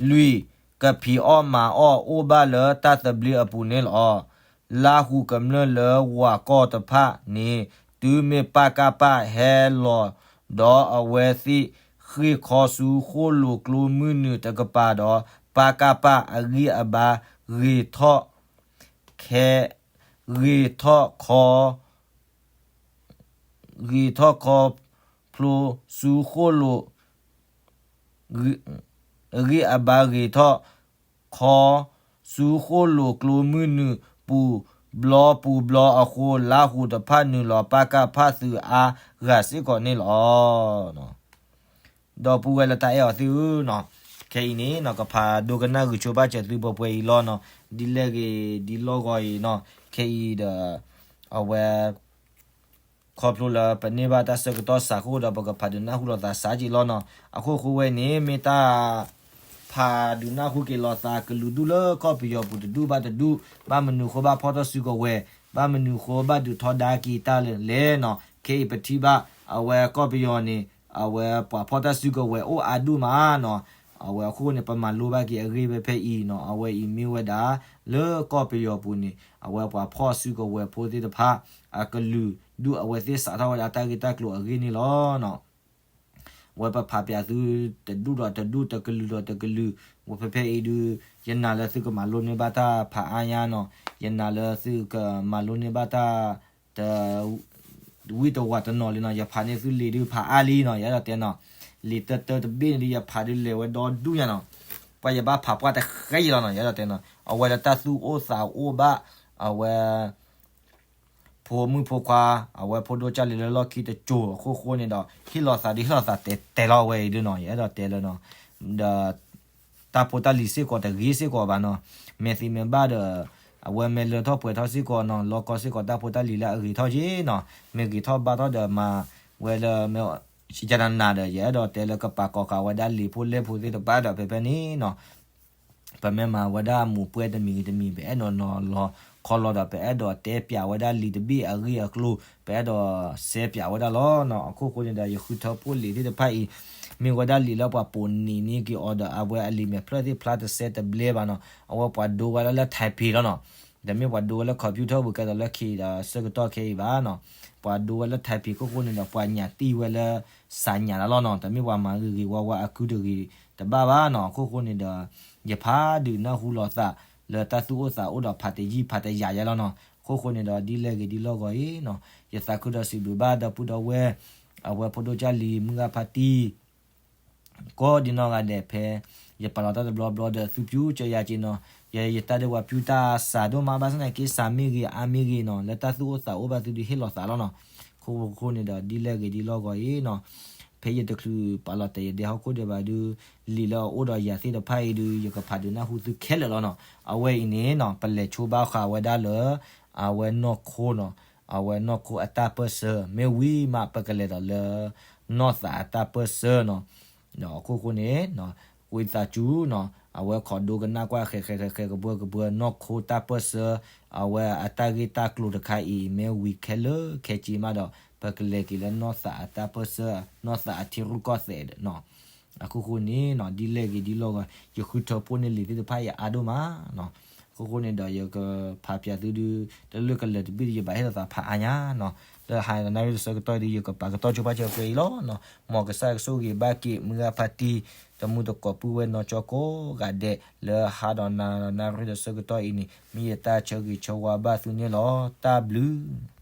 လွံၢ် ကဖံးအီၣ်မၤအီၣ်အိၣ်ဘၣ်လၢတၢ်သဘျ့အပူၤန့ၣ်လီၤ. လါဟူကမျၢၢ်လၢဝၤကီၢ်တဖၣ်န့ၣ် တုၤမ့ၢ်ပကပဟဲလီၤဒီးအဝဲသ့ၣ်ဃ့ၢ်ခီဆူဃိၣ်လိာ်ကျိမုၢ်နုာ်တကပၤဒီး ပကပအဂံၢ်အဘါဂ့ၤထီၣ် ခဲ ဂ့ၤထီၣ်ခီ ဂ့ၤထီၣ်ခီဖျိဆူဃိၣ်လိာ် ဂံၢ်အဘါဂ့ၤထီၣ်ခီ ဆူဃိၣ်လိာ်ကျိမုၢ်နုာ်ပူၤဘျီပူၤဘျီအဃိ လါဟူတဖၣ်နုာ်လီၤပကဖသုးအါဂၤစ့ၢ်ကီးန့ၣ်လီၤ. ဒီပုၢ်ဝဲၢ်လၢတၢ်အဲၣ်အီၤသ့ၣ်ဧၢ, ခဲအံၤန့ၣ် ကဖးဒိကနၣ်ဂုာ်ဆိဘၣ်စၢၤသုပှဲၤပှဲၤအံၤလီၤနီၤ, ဒ်လဲၣ်ဂ့ၤ ဒ်လီၢ်ဂီၤအံၤနီၤ, ခဲအံၤဒီး အဝဲ ခီဖျိလၢပန့ၢ်ဘၣ်တၢ်ဆၢကတီၢ်စးဃိဒီး ပကဖးဒုးနၢ်ဟူလိာ်သးစးက့ၤလီၤနီၤ. အခိၣ်ဃိဝဲန့ၣ် မ့ၢ်တၢ်ဖးဒုးနၢ်ဟူက့ၤလိာ်သးကလုာ်ဒူၣ်လၢကီၢ်ပယီၤပူၤတဒူၣ်ဘၣ်တဒူၣ်, ဘၣ်မနုၤဃိဘၣ်ဖီၣ်ထီၣ်စုကဝဲၤ, ဘၣ်မနုၤဃိဘၣ်ဒုးထီဒါက့ၤတၢ်လဲၣ်နီၤ. ခဲအံၤပထံၣ်ဘၣ် အဝဲကီၢ်ပယီၤန့ၣ် အဝဲပှၤဖီၣ်တၢ်စုကဝဲၤအိၣ်အါဒူၣ်မးနီၤ. အဝဲအဃိန့ၣ် ပမၤလိဘၣ်က့ၤအဂ့ၢ်ဖဲဖဲအံၤနီၤ. အဝဲအံၤမ့ၢ်ဝဲဒၣ် လၢကီၢ်ပယီၤပူၤန့ၣ် အဝဲပှၤဖီၣ်စုကဝဲၤဖိသ့ၣ်တဖၣ် အကလုာ်ဒူၣ်အဝဲသ့ၣ်စးထီၣ်ဝဲဒၣ်တၢ်ဂ့ၢ်တၢ်ကျိၤအဂ့ၢ်န့ၣ်လီၤ. ဝဲပဖးပၠးသုတဒူၣ်ဒီးတဒူၣ်တကလုာ်ဒီးတကလုာ်, ဝဲဖဲဖဲအံၤဒုး ယနာ်လၢသုကမၤလိန့ၢ်ဘၣ်တၢ်ဖးအါညါနီၤ, ယနာ်လၢသုကမၤလိန့ၢ်ဘၣ်တၢ် တ ဝံၣ်တဝးတနီၤလံနီၤ, ယဖးန့ၢ်သုလံာ်ဒုးဖးအါလံနီၤ, ယအဲၣ်ဒိးတဲနီၤ, လံာ်တၢတၢတဘ့ၣ်န့ၣ်ဒုး ယဖးဒုးလဲၤဝဲဒီဒူၣ်ညါနီၤ, ပှၤယဘၣ်ဖးပှၢ်တဃဲယံၤလီၤနီၤ, ယအဲၣ်ဒိးတဲနီၤ, အဝဲလၢတၢ်သူၣ်အိၣ်သးအိၣ်ဘၣ်, အဝဲ ဖိမုၣ်ဖိခွါ, အဝဲဖိဒိၣ်ကၢ်လံၤလၢလီၢ်ခံတစိၤအခိၣ်ဃိန့ၣ်ဒီး ဟ့ၣ်လီၤသးဒုးဟ့ၣ်လီၤသးတဲာ်တဲာ်လီၤဝဲအံၤဒုးနီၤ, ယအဲၣ်ဒိးတဲလၢနီၤ, ဒီး တၢ်ဖိတၢ်လံၤစ့ၢ်ကီးတဂ့ၤစ့ၢ်ကီးဘၣ်နီၤ, မဲာ်သ့မဲာ်ဘၣ်ဒီး အဝဲမ့ၢ်လၢထီၣ်ပှဲၤထီၣ်စ့ၢ်ကီးနီၤ, လီၤကီစ့ၢ်ကီးတၢ်ဖိတၢ်လံၤလၢအဂ့ၤထီၣ်က့နီၤ, မ့ၢ်ဂ့ၤထီၣ်ဘၣ်ထီၣ်ဒီးမၤဝဲလၢ ယနနၤဒီး ယအဲၣ်ဒိးတဲလၢကပာ်ကီၤဃာ်ဝဲဒၣ်လံာ်ဖိလဲၢ်ဖိသ့ၣ်တဖၣ်ဒီး ဖဲဖဲန့ၣ်နီၤ ပမ့ၢ်မၤဝဲဒၣ်မိၢ်ပှဲၤတမံၤဂ့ၤတမံၤ ပအဲၣ်ဒိးနီၤလီၤခီလီၤဒီး ပအဲၣ်ဒိးတဲပၠးဝဲဒၣ်လံာ်တဘ့ၣ်အဂ့ၢ်အကျိၤ ပအဲၣ်ဒိးစဲပၠးဝဲဒၣ်လီၤနီၤ. အခိၣ်ဃိန့ၣ်ဒီး ယဃုထၢဖှိၣ်လံာ်သ့ၣ်တဖၣ်အံၤ မ့ၢ်ဝဲဒၣ်လံာ်လၢပှၤပိာ်န့ၢ်န့ၢ်က့ၤအီၤဒီး အဝဲအလံာ်မဲာ်ဖျၢၣ်သ့ၣ်ဖျါတစဲးတဘျဲဘၣ်နီၤ, အဝဲပှၤဒိဝဲဒၣ်လၢ typing လီၤနီၤ. တမ့ၢ်ပှၤဒိဝဲလၢ computer ပူၤ ကဲသိးလၢခံဒီးဆၢကတီၢ်ခဲအံၤဘၣ်နီၤ, ပှၤဒိဝဲလၢ typing ခိၣ်ဃိန့ၣ်ဒီး ပှၤညၣ်တံၢ်ဝဲလၢ စးညၣ်လီၤနီၤ, တမ့ၢ်ပှၤမၤဂ့ၤဂ့ၤဝါဝါအကုတဂ့ၤတဘၣ်ဘၣ်နီၤ. အခိၣ်ဃိန့ၣ်ဒီး ယဖးဒုးနၢ်ဟူလီၤသး လၢတၢ်သူၣ်အိၣ်သးအိၣ်ဒီးဖးတယံာ်ဖးတယာ်ယဲလီၤနီၤ. အခိၣ်ဃိန့ၣ်ဒီး ဒ်လဲၣ်ဂ့ၤဒ်လဲၣ်ဂ့ၤအံၤနီၤ, ယသးခုဒီးစံးဘျုးဘၣ်ဒီပုၢ်ဒီဝဲၢ် အဝဲဖိဒိၣ်ကၢ်လံၤ မုၢ်ဂၢ်ဖါတံၢ် ကိးဒံနီၢ်ဂၤဒဲး ဖဲယပာ်လီၤတၢ်တဘျီဘျီဒီး သုဖၠူကၢယၤက့ၤနီၤ, ယ ယတၢ်ဒဲးဝဲဖၠူတၢ်စးဒိၣ်မးဘၣ်ဆၣ်သနာ်က့ စးမ့ၢ်ဂ့ၤအါမ့ၢ်ဂ့ၤနီၤ, လၢတၢ်သူၣ်အိၣ်သးအိၣ်ဘၣ်သုဒုးဟ့ၣ်လီၤသးလီၤနီၤ. အခိၣ်ဃိန့ၣ်ဒီး ဒ်လဲၣ်ဂ့ၤဒ်လဲၣ်ဂ့ၤအံၤနီၤ, ဖဲယတချုးပာ်လီၤတဲာ်ယဒဲဟီၣ်ခိၣ်ဒဲးဘၣ်ဒုး လံာ်လၢအအိၣ်ဒီးယၤသ့ၣ်တဖၣ်အံၤဒုး ယကဖးဒုးနၢ်ဟူသုခဲလၢာ်လီၤနီၤ. အဝဲအံၤန့ၣ်နီၤ ပလဲၤဆိဘၣ်ဃးဝဲဒၣ်လၢ အဝဲနီၢ်ခိနီၤ, အဝဲနီၢ်ခိအတၢ်ပၢၢ်ဆၢ မ့ၢ်ဝံၤမး ပကလဲၤဒီးလၢ နီၢ်သးအတၢ်ပၢၢ်ဆၢနီၤ. ဒီးအခိၣ်ဃိန့ၣ် ဝံသးစူၤနီၤ အဝဲခိးဒိကနၣ်ကွၢ်ဃဲးဃဲးဃဲးဃဲး ကဘှၢကဘှၢ နီၢ်ခိတၢ်ပၢၢ်ဆၢ အဝဲအတၢ်ဂ့ၢ်တၢ်ကျိၤတခါအံၤ မ့ၢ်ဝံၤခဲလၢာ်ခဲဆ့မးဒီး ပကလဲၤက့ၤလၢနီၢ်သးအတၢ်ပၢၢ်ဆၢ နီၢ်သးအထံရူၢ်ကီၢ်သဲးနီၤ. အခိၣ်ဃိန့ၣ်နီၤ ဒ်လဲၣ်ဂ့ၤဒ်လဲၣ်ဂ့ၤ ယဃုထၢဖှိၣ်န့ၢ်လံာ်သ့ၣ်တဖၣ်အံၤအါဒိၣ်မးနီၤ. အခိၣ်ဃိန့ၣ်ဒီး ယကဖးပၠးသုဒုး တလၢၢ်ကလၢာ်တဘ့ၣ်ဒီး ယဘၣ်ဟ့ၣ်လီၤသးဖးအါညါနီၤ. လၢဟါဒီးနၣ်ရံၣ်တဆၢကတီၢ်အံၤဒီး ယကပာ်ကတီၢ်ဆိပာ်စၢၤပှဲၤအံၤလီၤနီၤ. မ်ကစၢ်ယွၤကဆိၣ်ဂ့ၤဘၣ်က့ၤ မုၢ်ဂၢ်ဖါတံၢ် တမူတကိးပုၢ်ဝဲၢ်နီၢ်ကၠီကိးဂၤဒဲး လၢဟါဒီးနၤဒီးနၣ်ရံၣ်တဆၢကတီၢ်အံၤန့ၣ် မ့ၢ်ယတၢ်ဆၢဂ့ၤဆၢဝါဘၣ်သုန့ၣ်လီၤ. တၢ်ဘျုး